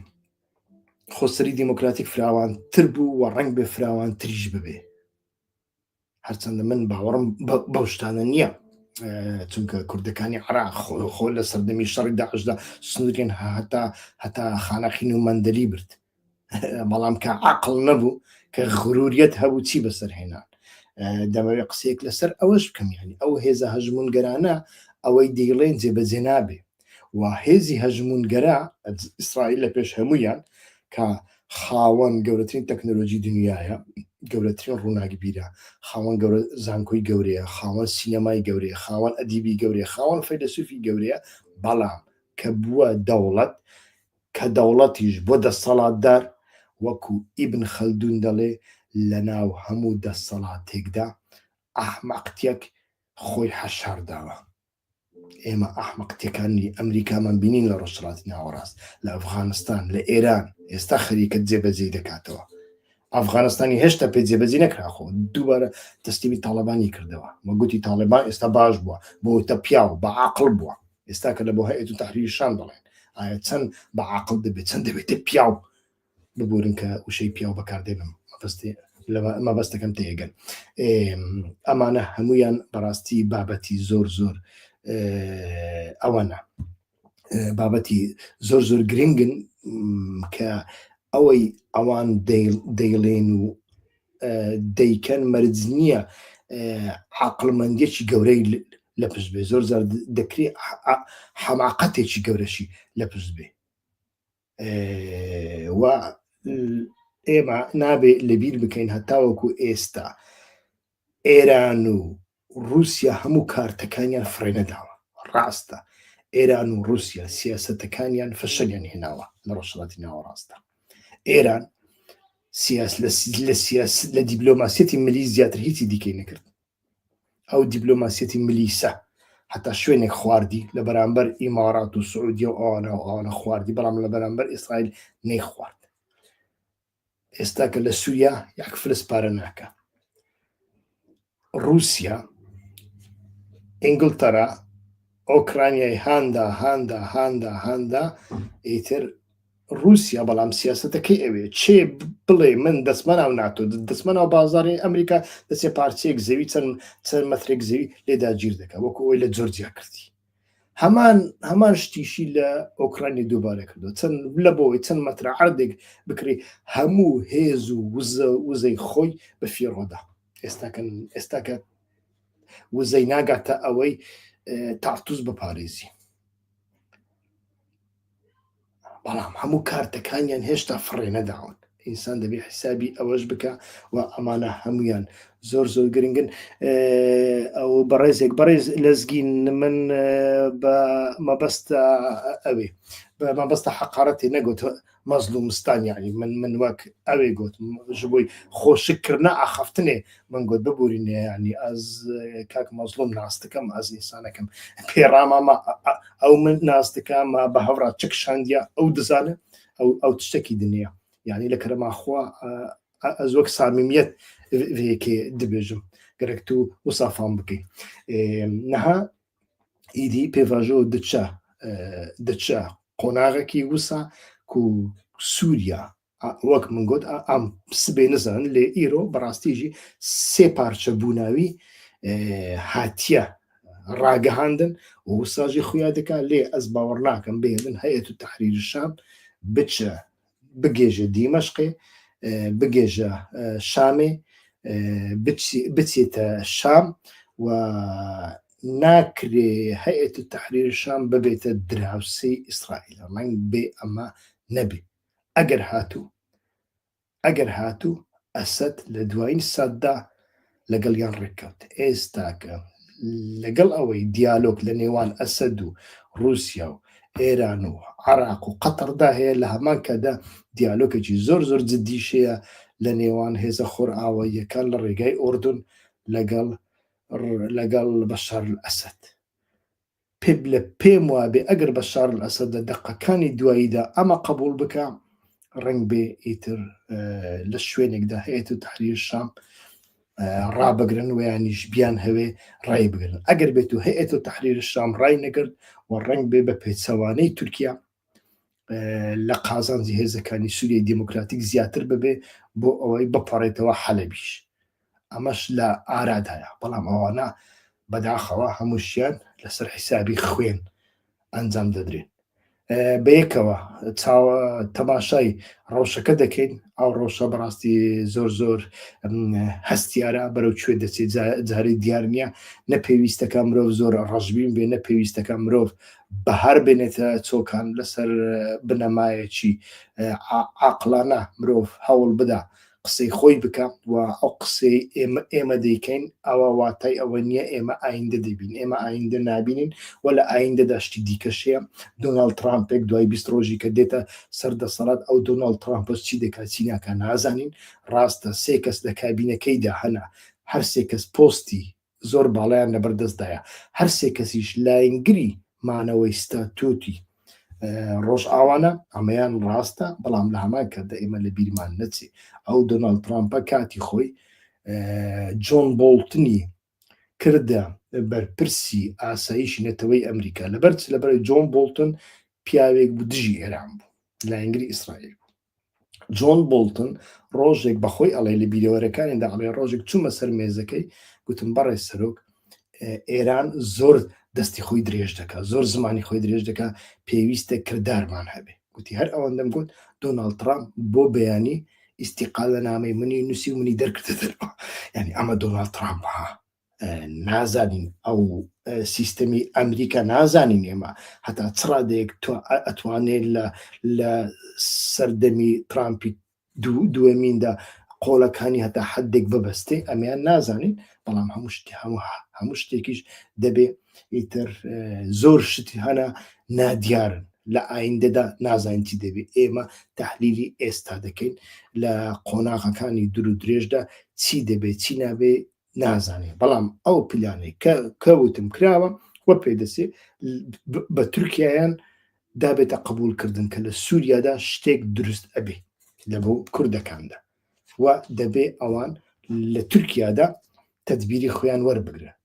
خۆسەری دیموکراتیک فراوانتر بوو و ڕەنگ بێ فراوانتریش ببێ هەرچەندە من باوەڕم بەو شتانە نییە چونکە کوردەکانی عراق خۆ لە سەردەمی شەڕی داعشدا سنووریان هەتا هەتا خانەقین و مەندەلی برد بەڵام کە عقل نەبوو کە غروریەت هەبوو چی بەسەر هێنان دەمەوێت قسەیەک لەسەر ئەوەش بکەم یانی ئەو هێزە هەژمونگەرانە ئەوەی دەیڵێن جێبەجێ نابێ و هێزی هەژمونگەرا ئیسرائیل لە پێش هەمویان کە خاوەن گەورەترین تەکنەلۆجی دنیایە، گەورەترین ڕووناکبیرە، خاوەن گەورە زانکۆی گەورەیە، خاوەن سینەمای گەورەیە، خاوەن ئەدیبی گەورەیە، خاوەن فەیلەسوفی گەورەیە، بەڵام کە بووە دەوڵەت، کە دەوڵەتیش بۆ دەسەڵاتدار، وەکو ئیبن خەلدون دەڵێ لەناو هەموو دەسەڵاتێکدا ئەحمەقتیەک خۆی حەشارداوە. ئێمە ئەحمەقتیەکانی ئەمریکامان بینین لە ڕۆژهەڵاتی ناوەڕاست، لە ئەفغانستان، لە ئێران، ئێستا خەریکە جێبەجێی دەکاتەوە. ئەفغانستانی هێشتا پێ جێبەجێ نەکرا خۆ دووبارە تەسلیمی تاڵەبانی کردەوە و گوتی تاڵێبان ئێستا باش بووە بۆتە پیاو بە عاقڵ بووە ئێستا کە لە بۆ هەیئەت تەحریر شام دەڵێن ئایا چەند بە عاقڵ دەبێت چەند دەبێتە پیاو ببورن کە وشەی پیاو بەکاردێنم مەبەستی مەبەستەکەم تێگەن ئەمانە هەمویان بەڕاستی بابەتی زۆر زۆر ئەوەنە بابەتی زۆر زۆر گرنگن کە ئەوەی ئەوان دەیڵێن و دەیکەن مەرج نییە عقلمەندێکی گەورەی لە پشت بێ زۆر زار دەکرێت حەماقەتێکی گەورەشی لە پشت بێ و ئێمە نابێ لەبیر بکەین هەتاوەکو ئێستا ئێران و رووسیا هەموو کارتەکانیان فڕێنەداوە ڕاستە ئێران و رووسیا سیاستەکانیان فەشەلیان هێناوە لە ڕۆژهەڵاتی ناوەڕاستە ئێران سیاس لە سیاس لە دیبلۆماسیەتی ملی زیاتر هیچی دیکەی نەکرد ئەو دیبلۆماسیەتی ملیسە هەتا شوێنێک خواردی لە بەرامبەر ئیمارات و سعودیە و ئەوانە و ئەوانە خواردی بەڵام لە بەرامبەر ئیسرائیل نەیخوارد ئێستا کە لە سووریا یەک فلس پارە ناکە رووسیا ئینگلتەرا ئۆکرانیای هاندا هاندا هاندا هاندا ئیتر ڕووسیا بەڵام سیاسەتەکەی ئەوێ چێ بڵێ من دەچمە ناو ناتۆ دەچمە ناو بازاری ئەمریکا دەچێ پارچەیەک زەوی چەند چەند مەترێک زەوی لێ داگیر دەکا وەکو ئەوەی لە جۆرجیا کردی هەمان هەمان شتیشی لە ئۆکرانی دووبارە کردو چەند لە بۆی چەند مەترە عردێک بکری هەموو هێز و وزە وزەی خۆی بە فیڕۆدا ئێستاکە ئێستاکە وزەی ناگاتە ئەوەی تارتوس بپارێزی بەڵام هەموو کارتەکانیان هێشتا فڕێ نەداون ئینسان دەبێ حسابی ئەوەش بکە و ئەمانە هەمویان زۆر زۆر گرنگن ئەو بەڕێزێک بەڕێز لەزگین من بە مەبەستە ئەوێ بە مەبەستە حەقارەتی نەگوت مەزلومستان یعنی من من وەک ئەوێ گوت ji بۆی خۆشکردە ئاخەفتنێ من گوت ببورینێ یعنی ئەز کاک مەزلوم ناس دکەم ئەز ئینسانەکەم پێڕامامە ئەو من ناس دکەم بە هەورا چک شاندیا ئەو دزانە ئەو ئەو تشتێکی دنیا یعنی لە کەرەماخوا ئەز وەک سامیمیەت vêkê dibêjim gerek tu wisa fam bikî niha ئیدی پێڤاژۆ دچە دچە قۆناغێکی وسا کو سووریا وەک من گوت ئەم سبێ نزان لێ ئیرۆ بەڕاستیژی سێ پارچە بووناوی هاتیە. ڕاگەهاندن و وساژی خویا دەکا لێ ئەس باوەڕ ناکەم بهێڵن هەیەت و تەحریر شام بچە بگێژە دیمەشقێ بگێژە شامێ بچێتە شام و ناکرێ هەیەت و تەحریر شام ببێتە دراوسێی ئیسرائیل ڕەنگ بێ ئەمە نەبێ ئەگەر هاتوو ئەگەر هاتوو ئەسەد لە دوایین ساتدا لەگەڵیان ڕێککەوت، ئێستاکە لەگەڵ ئەوەی دیالۆگ لە نێوان ئەسەد و ڕووسیا و ئێران و عراق و قەتەردا هەیە، لە هەمان کاتدا دیالۆگێکی زۆر زۆر جدیش هەیە لە نێوان هێزە خۆرئاواییەکان لە ڕێگای ئوردن لەگەڵ لەگەڵ بەشار ئەسەد. پێ لە پێم وابێ ئەگەر بەشار ئەسەد لە دەقەکانی دواییدا ئەمە قبوڵ بکا ڕەنگ بێ ئیتر لە شوێنێکدا هەیەت و تحریر شام ڕابگرن و یانیش بیان هەوێ ڕای بگرن ئەگەر بێت و هەیەت و تحریر شام ڕای نەگرت و ڕەنگ بێ بە پێچەوانەی تورکیا لە قازانجی هێزەکانی سووریای دیموکراتیک زیاتر ببێ بۆ ئەوەی بپەڕێتەوە حەلەبیش ئەمەش لە ئارادایە بەڵام ئەوانە بەداخەوە هەمووشیان لەسەر حیسابی خوێن ئەنجام دەدرێن بەیەکەوە تەماشای ڕەوشەکە دەکەین ئەو ڕەوشە بەڕاستی زۆر زۆر هەستیارە بەرەو کوێ دەچێت جارێ دیار نییە نە پێویستەکە مرۆڤ زۆر ڕەشبین بێ نە پێویستەکە مرۆڤ بەهار بێنێتە چۆکان لەسەر بنەمایەکی عاقڵانە مرۆڤ هەوڵ بدا قسەی خۆی بکە و ئەو قسەی ئێمە ئێمە دەیکەین ئەوە واتای ئەوە نییە ئێمە ئایندە دەبین ئێمە ئایندە نابینین و لە ئایندەدا شتی دیکەش هەیە دۆناڵد ترامپێک دوای 20 ڕۆژی کە دێتە سەر دەسەڵات ئەو دۆناڵد ترامپەش چی دەکات چی ناکات نازانین ڕاستە سێ کەس لە کابینەکەیدا هەنە هەر سێ کەس پۆستی زۆر باڵایان لەبەردەستدایە، هەر سێ کەسیش لاینگری مانەوەی ستاتۆتی ڕۆژئاوانە، ئەمەیان ڕاستە، بەڵام لە هەمان کاتدا ئێمە لە بیرمان نەچێ ئەو دۆناڵد ترامپە کاتی خۆی جۆن بۆڵتنی کردە بەرپرسی ئاسایشی نەتەوەی ئەمریکا لەبەر چ لەبەر جۆن بۆڵتن پیاوێک بوو دژی ئێران بوو لایەنگری ئیسرائیل بوو جۆن بۆڵتن ڕۆژێک بەخۆی ئەڵێ لە بیرەوەرەکانیدا ئەڵێ ڕۆژێک چوومە سەر مێزەکەی گوتم بەڕێز سەرۆک ئێران زۆر دەستی خۆی درێژ دەکات زۆر زمانی خۆی درێژ دەکات پێویستە کردارمان هەبێ گوتی هەر ئەوەندەم گوت دۆناڵد ترامپ بۆ بەیانی ئیسیقالە نامەی منی نووسی و منی دەرکردە دەرەوە یعنی ئەمە دۆناڵد ترامپ ها نازانین ئەو سیستەمی ئەمریکا نازانین ئێمە هەتا چ ڕادەیەک ئەتوانێت لە لە سەردەمی ترامپی دووەمیندا قۆڵەکانی هەتا حدێک ببەستێ ئەمیان نازانین بەڵام هەموو شتی هەموو هەموو شتێکیش دەبێ ئیتر زۆر شتی هەنا نادیارن لە ئایندەدا نازانین چی دەبێت ئێمە تحلیلی ئێستا دەکەین لە قۆناغەکانی دوور و درێژدا چی دەبێت چی نابێ نازانێ بەڵام ئەو پلانەی کە کەوتم کراوە وە پێدەچێ بە تورکیایان دابێتە قبولکردن کە لە سووریادا شتێک دروست ئەبێ لە بۆ کوردەکاندا و دەبێ ئەوان لە تورکیادا تدبیری خۆیان وەربگرن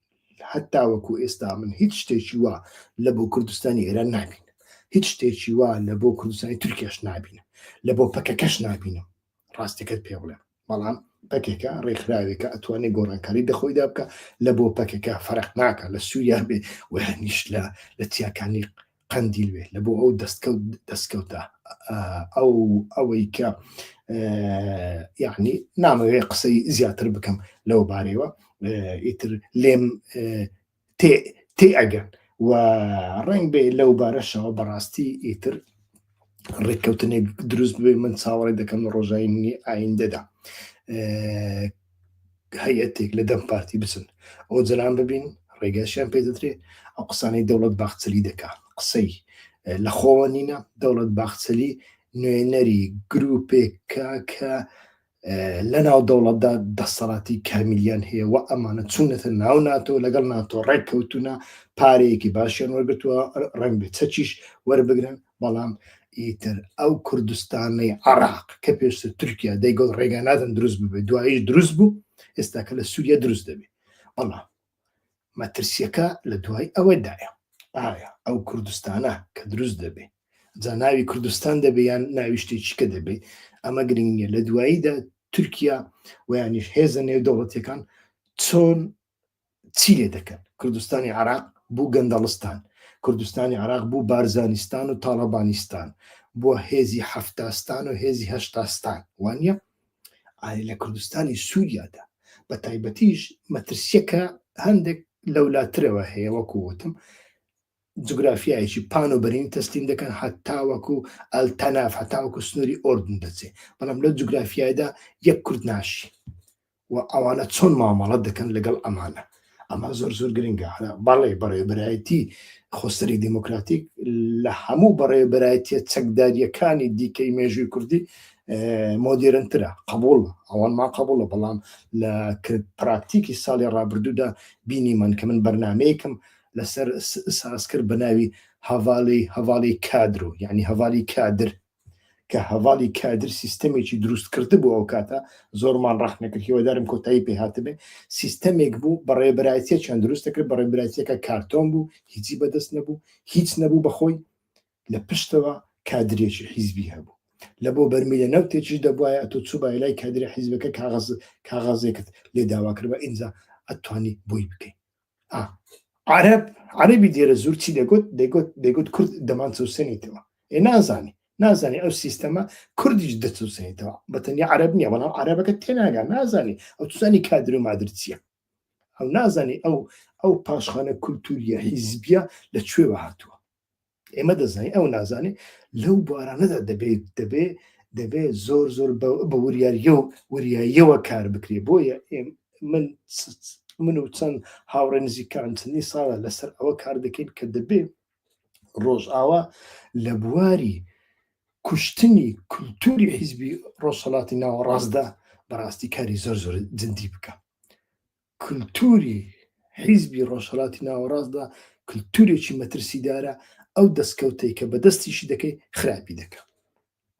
هەتا وەکو ئێستا من هیچ شتێکی وا لە بۆ کوردستانی ئێران نابینم هیچ شتێکی وا لە بۆ کوردستانی تورکیاش نابینم لە بۆ پەکەکەش نابینم ڕاستەکەت پێ بڵێم بەڵام پەکەکە ڕێکخراوێکە ئەتوانێت گۆڕانکاری دەخۆیدا بکە لە بۆ پەکەکە فەرق ناکە لە سووریا بێ ویانیش لە لە چیاکانی قەندیل بێ لە بۆ ئەو دەستکەوت دەستکەوتە ئەو ئەوەی کە یعنی نامەوێ قسەی زیاتر بکەم لەو بارەوە ئیتر لێم تێ ئەگەن و ڕەنگ بێ لەو بارەشەوە بەڕاستی ئیتر ڕێککەوتنێک دروست بێ من چاوەڕێ دەکەم لە ڕۆژاینی ئایندەدا هەیەتێک لە دەم پارتی بچن ئەو جەلان ببین ڕێگەشیان پێ دەدرێ ئەو قسانەی دەوڵەت باخچەلی دەکا قسەی لە خۆوە نینە دەوڵەت باخچەلی نوێنەری گروپێکە کە لەناو دەوڵەتدا دەسەڵاتی کامیلیان هەیە و ئەمانە چوونەتە ناو ناتۆ لەگەڵ ناتۆ ڕێککەوتونە پارەیەکی باشیان وەرگتووە ڕەنگ بێت چەکیش وەربگرن بەڵام ئیتر ئەو کوردستانەی عراق کە پێشتر تورکیا دەیگوت ڕێگا نادەن دروست ببێت دواییش دروست بوو ئێستا کە لە سووریا دروست دەبێت بەڵام مەترسیەکە لە دوای ئەوەدایە ئایا ئەو کوردستانە کە دروست دەبێ جا ناوی کوردستان دەبێ یان ناوی شتێکی کە دەبێ ئەمە گرنگ نییە لە دواییدا تورکیا ویانیش هێزە نێودەوڵەتیەکان چۆن چی لێ دەکەن کوردستانی عراق بوو گەندەڵستان، کوردستانی عێراق بوو بارزانیستان و تاڵەبانیستان، بووە هێزی حەفتاستان و هێزی هەشتاستان، وانیە؟ ئایا لە کوردستانی سووریادا بە تایبەتیش مەترسیەکە هەندێک لەولاترەوە هەیە وەکو وتم جوگرافیایەکی پان و بەرین تەسلیم دەکەن هەتاوەکو ئەلتەناف هەتاوەکو سنووری ئۆردن دەچێ بەڵام لەو جوگرافیایدا یەک کورد ناشی و ئەوانە چۆن مامەڵە دەکەن لەگەڵ ئەمانە ئەمە زۆر زۆر گرنگە بەڵێ بەڕێوەبەرایەتی خۆسەری دێموکراتیک لە هەموو بەڕێوەبەرایەتیە چەکداریەکانی دیکەی مێژووی کوردی مۆدێرنترە قبوڵ ئەوانمان قبوڵە بەڵام لە پراکتیکی ساڵی ڕابردوودا بینیمان کە من بەرنمەیەکم لەسەر سازکرد بە ناوی هەڤالی هەڤالی کادرۆ یعنی هەڤالی کادر کە هەڤالی کادر سیستەمێکی دروست کردبوو ئەو کاتە زۆرمان ڕەخنە کرد هیوادارم کۆتایی پێ هاتبێ سیستەمێک بوو بەڕێوەبەرایەتیەکیان دروست دەکرد بەڕێوەبەرایەتیەکە کارتۆن بوو هیچی بەدەست نەبوو هیچ نەبوو بەخۆی لە پشتەوە کادرێکی حیزبی هەبوو لە بۆ بەرمیلە نەوتێکیش دەبواە ئەتۆ چوبای لای کادری حیزبەکە کاغەز کاغەزێکت لێ داوا کرد بە ئینجا ئەتوانی بۆی بکەی عەرەب عەرەبی دێرە زور چی دەگوت دەگوت دەگوت کورد دەمان چەوسێنیتەوە ئێ نازانی نازانی ئەو سیستەمە کوردیش دەچەوسێنیتەوە بە تەنیا عەرەب نییە بەڵام عەرەبەکە تێناگا نازانی ئەو توزانی کادر و مادر چییە ئەو نازانی ئەو ئەو پاشخانە کولتوریە حیزبیە لە کوێوە هاتووە ئێمە دەزانین ئەو نازانێ لەو بوارانەدا دەبێت دەبێ دەبێ زۆر زۆر بە وریاریە و وریاییەوە کار بکرێ بۆیە من من و چەند هاوڕێ نزیکان چەندین ساڵە لەسەر ئەوە کار دەکەین کە دەبێ ڕۆژئاوا لە بواری کوشتنی کولتوری حیزبی ڕۆژهەڵاتی ناوەڕاستدا بەڕاستی کاری زۆر زۆر جدی بکە کلتوری حیزبی ڕۆژهەڵاتی ناوەڕاستدا کلتورێکی مەترسیدارە، ئەو دەستکەوتەی کە بەدەستیشی دەکەی خراپی دەکا.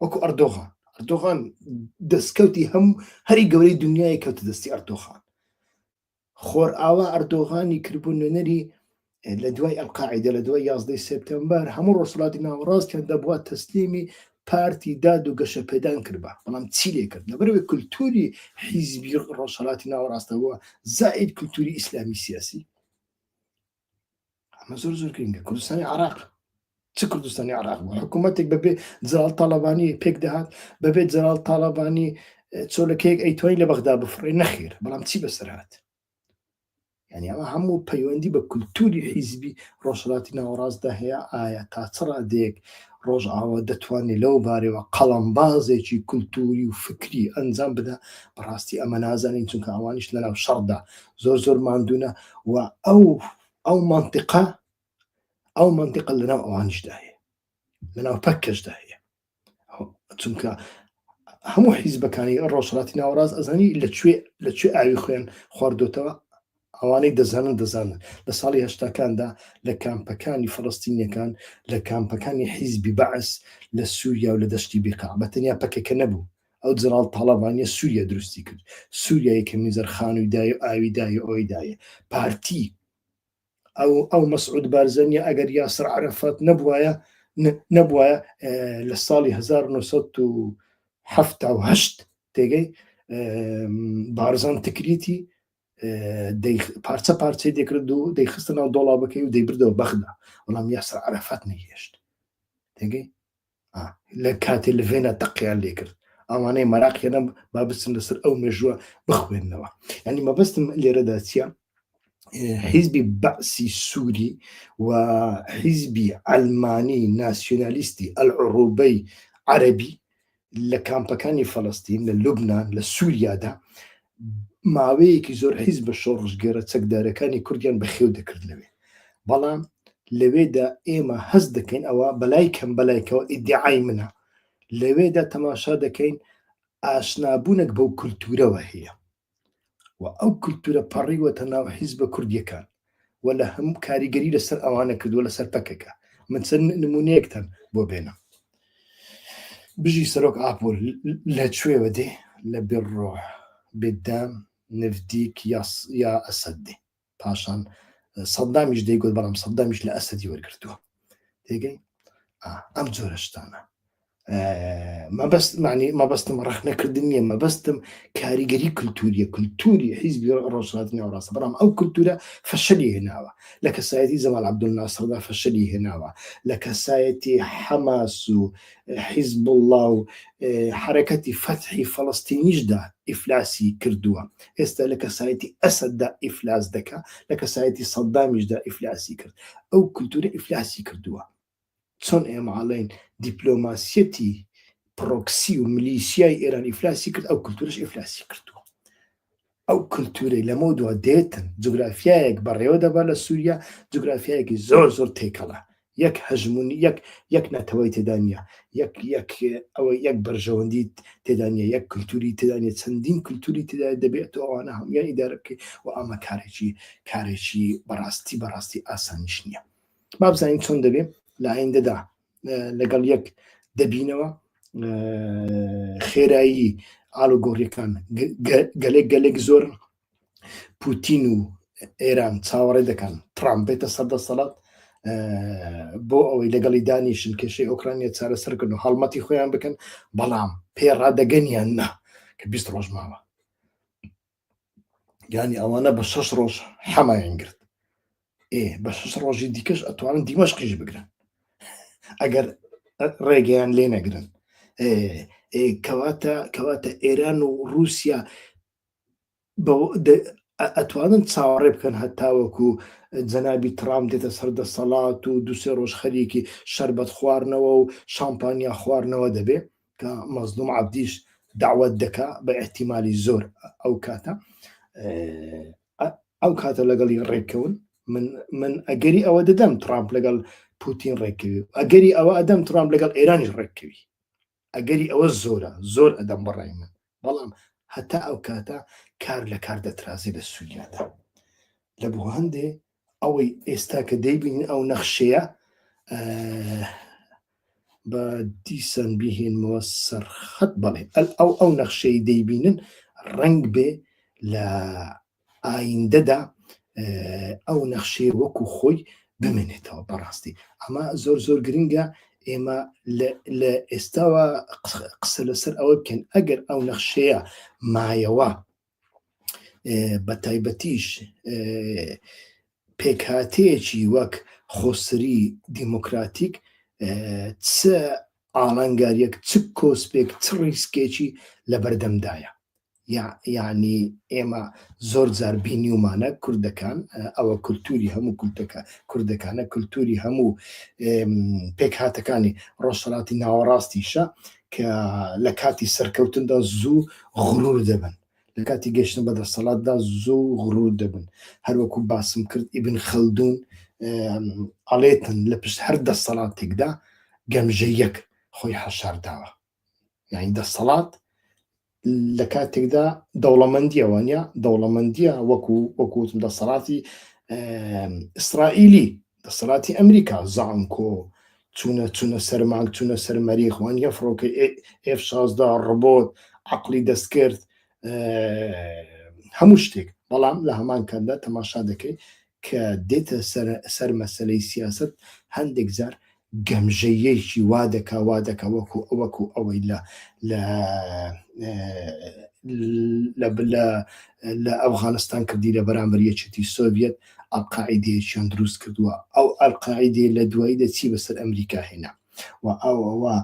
وەکو ئەردۆغان، ئەردۆغان دەستکەوتی هەموو هەری گەورەی دنیای کەوتە دەستی ئەردۆغان. خۆرئاوا ئەردۆغانی کردبوو نوێنەری لە دوای ئەلقاعیدە لە دوای یازدەی سێپتەمبەر هەموو ڕۆژهەڵاتی ناوەڕاستیان دەبووە تەسلیمی پارتی داد و گەشەپێدان کردبا بەڵام چی لێ کرد لەبەرەوەی کولتوری حیزبی ڕۆژهەڵاتی ناوەڕاستەوە زائید کولتوری ئیسلامی سیاسی ئەمە زۆر زۆر گرنگە کوردستانی عراق چ کوردستانی عراق بوو حکوومەتێک بەبێ جەلال تاڵەبانی پێک دەهات بەبێ جەلال تاڵەبانی چۆلەکەیەک ئەیتوانی لە بەغدا بفڕێ نەخێر بەڵام چی بەسەر هات یعنی ئەمە هەموو پەیوەندی بە کولتوری حیزبی ڕۆژهەڵاتی ناوەڕاستدا هەیە ئایا تا چ ڕادەیەک ڕۆژئاوا دەتوانێت لەو بارەوە قەڵەمبازێکی کولتوری و فکری ئەنجام بدا بەڕاستی ئەمە نازانین چونکە ئەوانیش لەناو شەڕدا زۆر زۆر ماندوونە و ئەو ئەو مەنتیقە ئەو مەنتیقە لەناو ئەوانیشدا هەیە لەناو پەککەشدا هەیە چونکە هەموو حیزبەکانی ڕۆژهەڵاتی ناوەڕاست ئەزانی لە کوێ لە کوێ ئاوی خوێن خواردۆتەوە ئەوانەی دەزانن دەزانن لە ساڵی هەشتاکاندا لە کامپەکانی فلستینیەکان لە کامپەکانی حیزبی بەعس لە سووریا و لە دەشتی بیقا بە تەنیا پەکەکە نەبوو ئەو جەڵاڵ تاڵەبانیە سووریا دروستی کرد سووریا یەکەمین جار خانووی دایە و ئاوی دایە و ئەوەی دایە پارتی ئەو ئەو مەسعود بارزانیە ئەگەر یاسر عەرەفات نەبوایە نەبوایە لە ساڵی 1970 تێگەی بارزان تکریتی پارچە پارچەی دەکرد و دەیخستە ناو دۆڵابەکەی و دەیبردەوە بەغدا بەڵام یاسر عەرەفات نەیهێشت تێگەی لە کاتێ لە ڤێنا تەقیان لێکرد ئەوانەی مەراقیانە با بچن لەسەر ئەو مێژووە بخوێننەوە ینی مەبەستم لێرەدا چییە حیزبی بەعسی سووری و حیزبی ئەلمانی ناسیۆنالیستی ئەلعڕوبەی عەربی لە کامپەکانی فەلەستین لە لوبناان لە سووریادا ماوەیەکی زۆر حیزبە شۆڕشگێڕە چەکدارەکانی کوردیان بەخێو دەکرد لەوێ بەڵام لەوێدا ئێمە هەست دەکەین ئەوە بەلای کەم بەلایکەوە ئیدعای منە لەوێدا تەماشا دەکەین ئاشنابوونێک بەو کولتورەوە هەیە و ئەو کولتورە پەڕیوەتە ناو حیزبە کوردیەکان و لە هەموو کاریگەری لەسەر ئەوانە کردووە لەسەر پەکەکە من چەند نمونەیەکتان بۆ بێنم بژی سەرۆک ئاپۆ لە کوێوە دێ لە بالروح بالدم نفدیک یا ئەسەد دێ پاشان سەدامیش دەیگوت بەڵام سەدامیش لە ئەسەدی وەرگرتووە تێگەی ئەم جۆرە شتانە. مەبەست معنی مەبەستم ڕەخنەکردن نییە مەبەستم کاریگەری کللتوریە کللتوری حیزبی ڕۆژهەڵاتی ناوەڕاستە بەڵام ئەو کللتورە فەشەلی هێناوە لە کەسایەتی جەمال عەبدولناسڕدا فەشەلی هێناوە لە کەسایەتی حەماس و حیزبوڵڵا و حەرەکەتی فەتحی فەڵەستینیشدا ئیفلاسی کردووە ئێستا لە کەسایەتی ئەسەددا ئیفلاس دەکا لە کەسایەتی سەدامیشدا ئیفلاسی کرد ئەو کللتورە ئیفلاسی کردووە چۆن ئێمە ئەڵێین دیپلۆماسیەتی پرۆکسی و ملیسیای ئێران ئیفلاسی کرد ئەو کللتورش ئیفلاسی کردووە ئەو کللتورەی لەمە دوا دێتن جوگرافیایەک بەڕێوە دەبا لە سووریا جوگرافیایەکی زۆر زۆر تێکەڵە یەک هەژمونی یەک یەک نەتەوەی تێدا نییە یەک یەک ئەوە یەک بەرژەوەندی تێدا نییە یەک کللتوری تێدا نیە چەندین کللتوری تێدا دەبێت تۆ ئەوانە هەمویان ئیدارە بکەیت و ئەمە کارێکی کارێکی بەڕاستی بەڕاستی ئاسانیش نییە با بزانین چۆن دەبێ لە ئایندەدا لەگەڵ یەک دەبینەوە خێرایی ئالوگۆڕیەکان گەلێک گەلێک زۆر پوتین و ئێران چاوەڕێ دەکەن ترامپ بێتە سەر دەسەڵات بۆ ئەوەی لەگەڵی دانیشن کێشەی ئۆکرانیا چارەسەرکردن و هەڵمەتی خۆیان بکەن بەڵام پێ ڕادەگەنیان نا کە 20 ڕۆژ ماوە یانی ئەوانە بە شەش ڕۆژ حەمایان گرت ئێ بە شەش ڕۆژی دیکەش ئەتوانن دیمەشقیش بگرن ئەگەر ڕێگەیان لێ نەگرن کەواتە کەواتە ئێران و رووسیا ئەتوانن چاوەڕێ بکەن هەتاوەکو جەنابی ترامپ دێتە سەر دەسەڵات و دوسێ ڕۆژ خەریکی شەربەت خواردنەوە و شامپانیا خواردنەوە دەبێ کە مەزلوم عەبدیش داوت دەکا بە احتیممالی زۆر ئەو کاتە ئەو کاتە لەگەڵی ڕێککەون من من ئەگەری ئەوە دەدەم ترامپ لەگەڵ پوتین ڕێککەوی ئەگەری ئەوە ئەدەم ترامپ لەگەڵ ئێرانیش ڕێککەوی ئەگەری ئەوە زۆرە زۆر ئەدەم بەڕای من بەڵام هەتا ئەو کاتە کار لە کار دەترازێ لە سووریادا لە بۆ هەندێ ئەوەی ئێستا کە دەیبینین ئەو نەخشەیە بە دیسان بیهێنمەوە سەرخەت بەڵێ ئەو ئەو نەخشەی دەیبینن ڕەنگ بێ لە ئایندەدا ئەو نەخشەیە وەکو خۆی بمێنێتەوە بەڕاستی ئەمە زۆر زۆر گرنگە ئێمە لە ئێستاوە قسە لەسەر ئەوە بکەن ئەگەر ئەو نەخشەیە مایەوە بە تایبەتیش پێکهاتەیەکی وەک خۆسری دیموکراتیک چ ئاڵنگاریەک چ کۆسپێک چ ڕیسکێکی لە بەردەمدایە یعنی ئێمە زۆر جار بینیومانە کوردەکان ئەوە کولتوری هەموو کولتەکە کوردەکانە کولتوری هەموو پێکهاتەکانی ڕۆژهەڵاتی ناوەڕاستیشە کە لە کاتی سەرکەوتندا زوو غرور دەبن لە کاتی گەشتن بە دەسەڵاتدا زوو غرور دەبن هەروەکو باسم کرد ئیبن خەلدون ئەڵێتن لە پشت هەر دەسەڵاتێکدا گەمژەیەک خۆی حەشارداوە یعنی دەسەڵات لە کاتێکدا دەوڵەمەندیە وانە دەوڵەمەندیە وەکو وەکوتم دەسەڵاتی ئیسرائیلی دەسەڵاتی ئەمریکا زانکۆ چوونە چوونە سەر مانگ چوونە سەر مەریخ وانە فڕۆکەی F-16 ڕۆبۆت عقلی دەستکرد هەموو شتێک بەڵام لە هەمان کاتدا تەماشا دەکەی کە دێتە سەر مەسەلەی سیاسەت هەندێک جار گەمژەیەکی وا دەکا وا دەکا وەکو وەکو ئەوەی لە لە لە لە لە ئەفغانستان کردی لە بەرامبەر یەکێتی سۆڤیەت ئەلقاعیدەیەکیان دروست کردووە ئەو ئەلقاعیدەیە لە دواییدا چی بەسەر ئەمریکا هێنا و ئەوە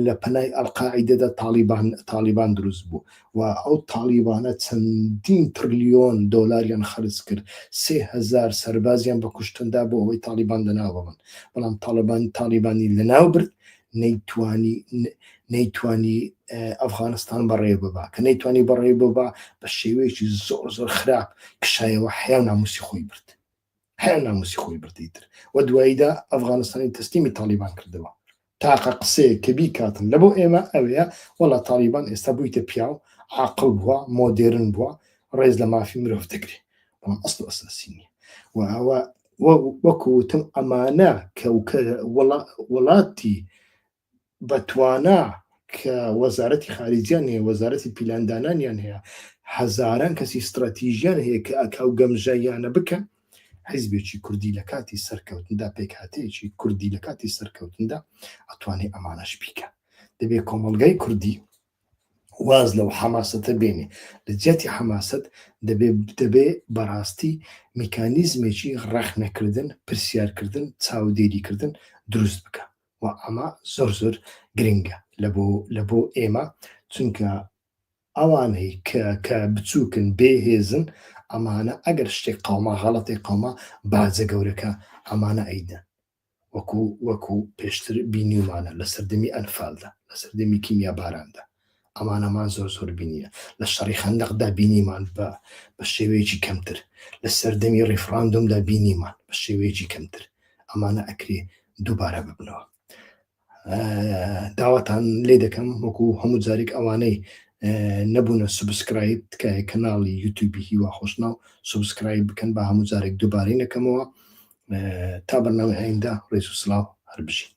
لە پەنای ئەلقاعیدەدا تاڵیبان تاڵیبان دروست بوو و ئەو تاڵیبانە چەندین ترلیۆن دۆلاریان خەرج کرد 3000 سەربازیان بە کوشتندا بۆ ئەوەی تاڵیبان لەناو ببن بەڵام تاڵیبان تاڵیبانی لەناو برد نەیتوانی نەیتوانی ئەفغانستان بەڕێ ببا کە نەیتوانی بەڕێ ببا بە شێوەیەکی زۆر زۆر خراپ کشایەوە حیا و ناموسی خۆی برد هەر ناموسی خۆی برد ئیتر و دواییدا ئەفغانستانی تەسلیمی تاڵیبان کردەوە تاقە قسەیەک کە بیکاتن لە بۆ ئێمە ئەوەیە وەڵا تاڵیبان ئێستا بوویتە پیاو عاقڵ بووە مۆدێرن بووە ڕێز لە مافی مرۆڤ دەگرێ بەڵام ئەسڵ و ئەساسی نییە و ئەوە وەکو وتم ئەمانە کە وڵاتی بە توانا کە وەزارەتی خاریجیان هەیە، وەزارەتی پیلاندانانیان هەیە، هەزاران کەسی ستراتیژیان هەیە کە ئەکا و گەمژەیانە بکەن، حیزبێکی کوردی لە کاتی سەرکەوتندا، پێکهاتەیەکی کوردی لە کاتی سەرکەوتندا ئەتوانێ ئەمانەش بیکا. دەبێ کۆمەڵگای کوردی واز لەو حەماسەتە بێنێ لە جیاتی حەماسەت دەبێ دەبێ بەڕاستی میکانیزمێکی ڕەخنەکردن پرسیارکردن چاودێریکردن دروست بکە و ئەمە زۆر زۆر گرنگە لە بۆ لە بۆ ئێمە چونکە ئەوانەی کە کە بچووکن بێ هێزن ئەمانە ئەگەر شتێک قەوما غەڵەتێک قەوما باجە گەورەکە ئەمانە ئەیدەن وەکو وەکو پێشتر بینیومانە لە سەردەمی ئەنفالدا لە سەردەمی کیمیا باراندا ئەمانەمان زۆر زۆر بینیە لە شەڕی خەندەقدا بینیمان بە بە شێوەیەکی کەمتر لە سەردەمی ڕیفراندۆمدا بینیمان بە شێوەیەکی کەمتر ئەمانە ئەکرێ دووبارە ببنەوە. داواتان لێ دەکەم وەکو هەموو جارێک ئەوانەی نەبوونە subscribe تکایە کەناڵی یوتیوبی هیوا خۆشناو subscribe بکەن بە هەموو جارێک دووبارەی نەکەمەوە تا بەرنامەی ئایندە ڕێز و سلااو هەر بژین.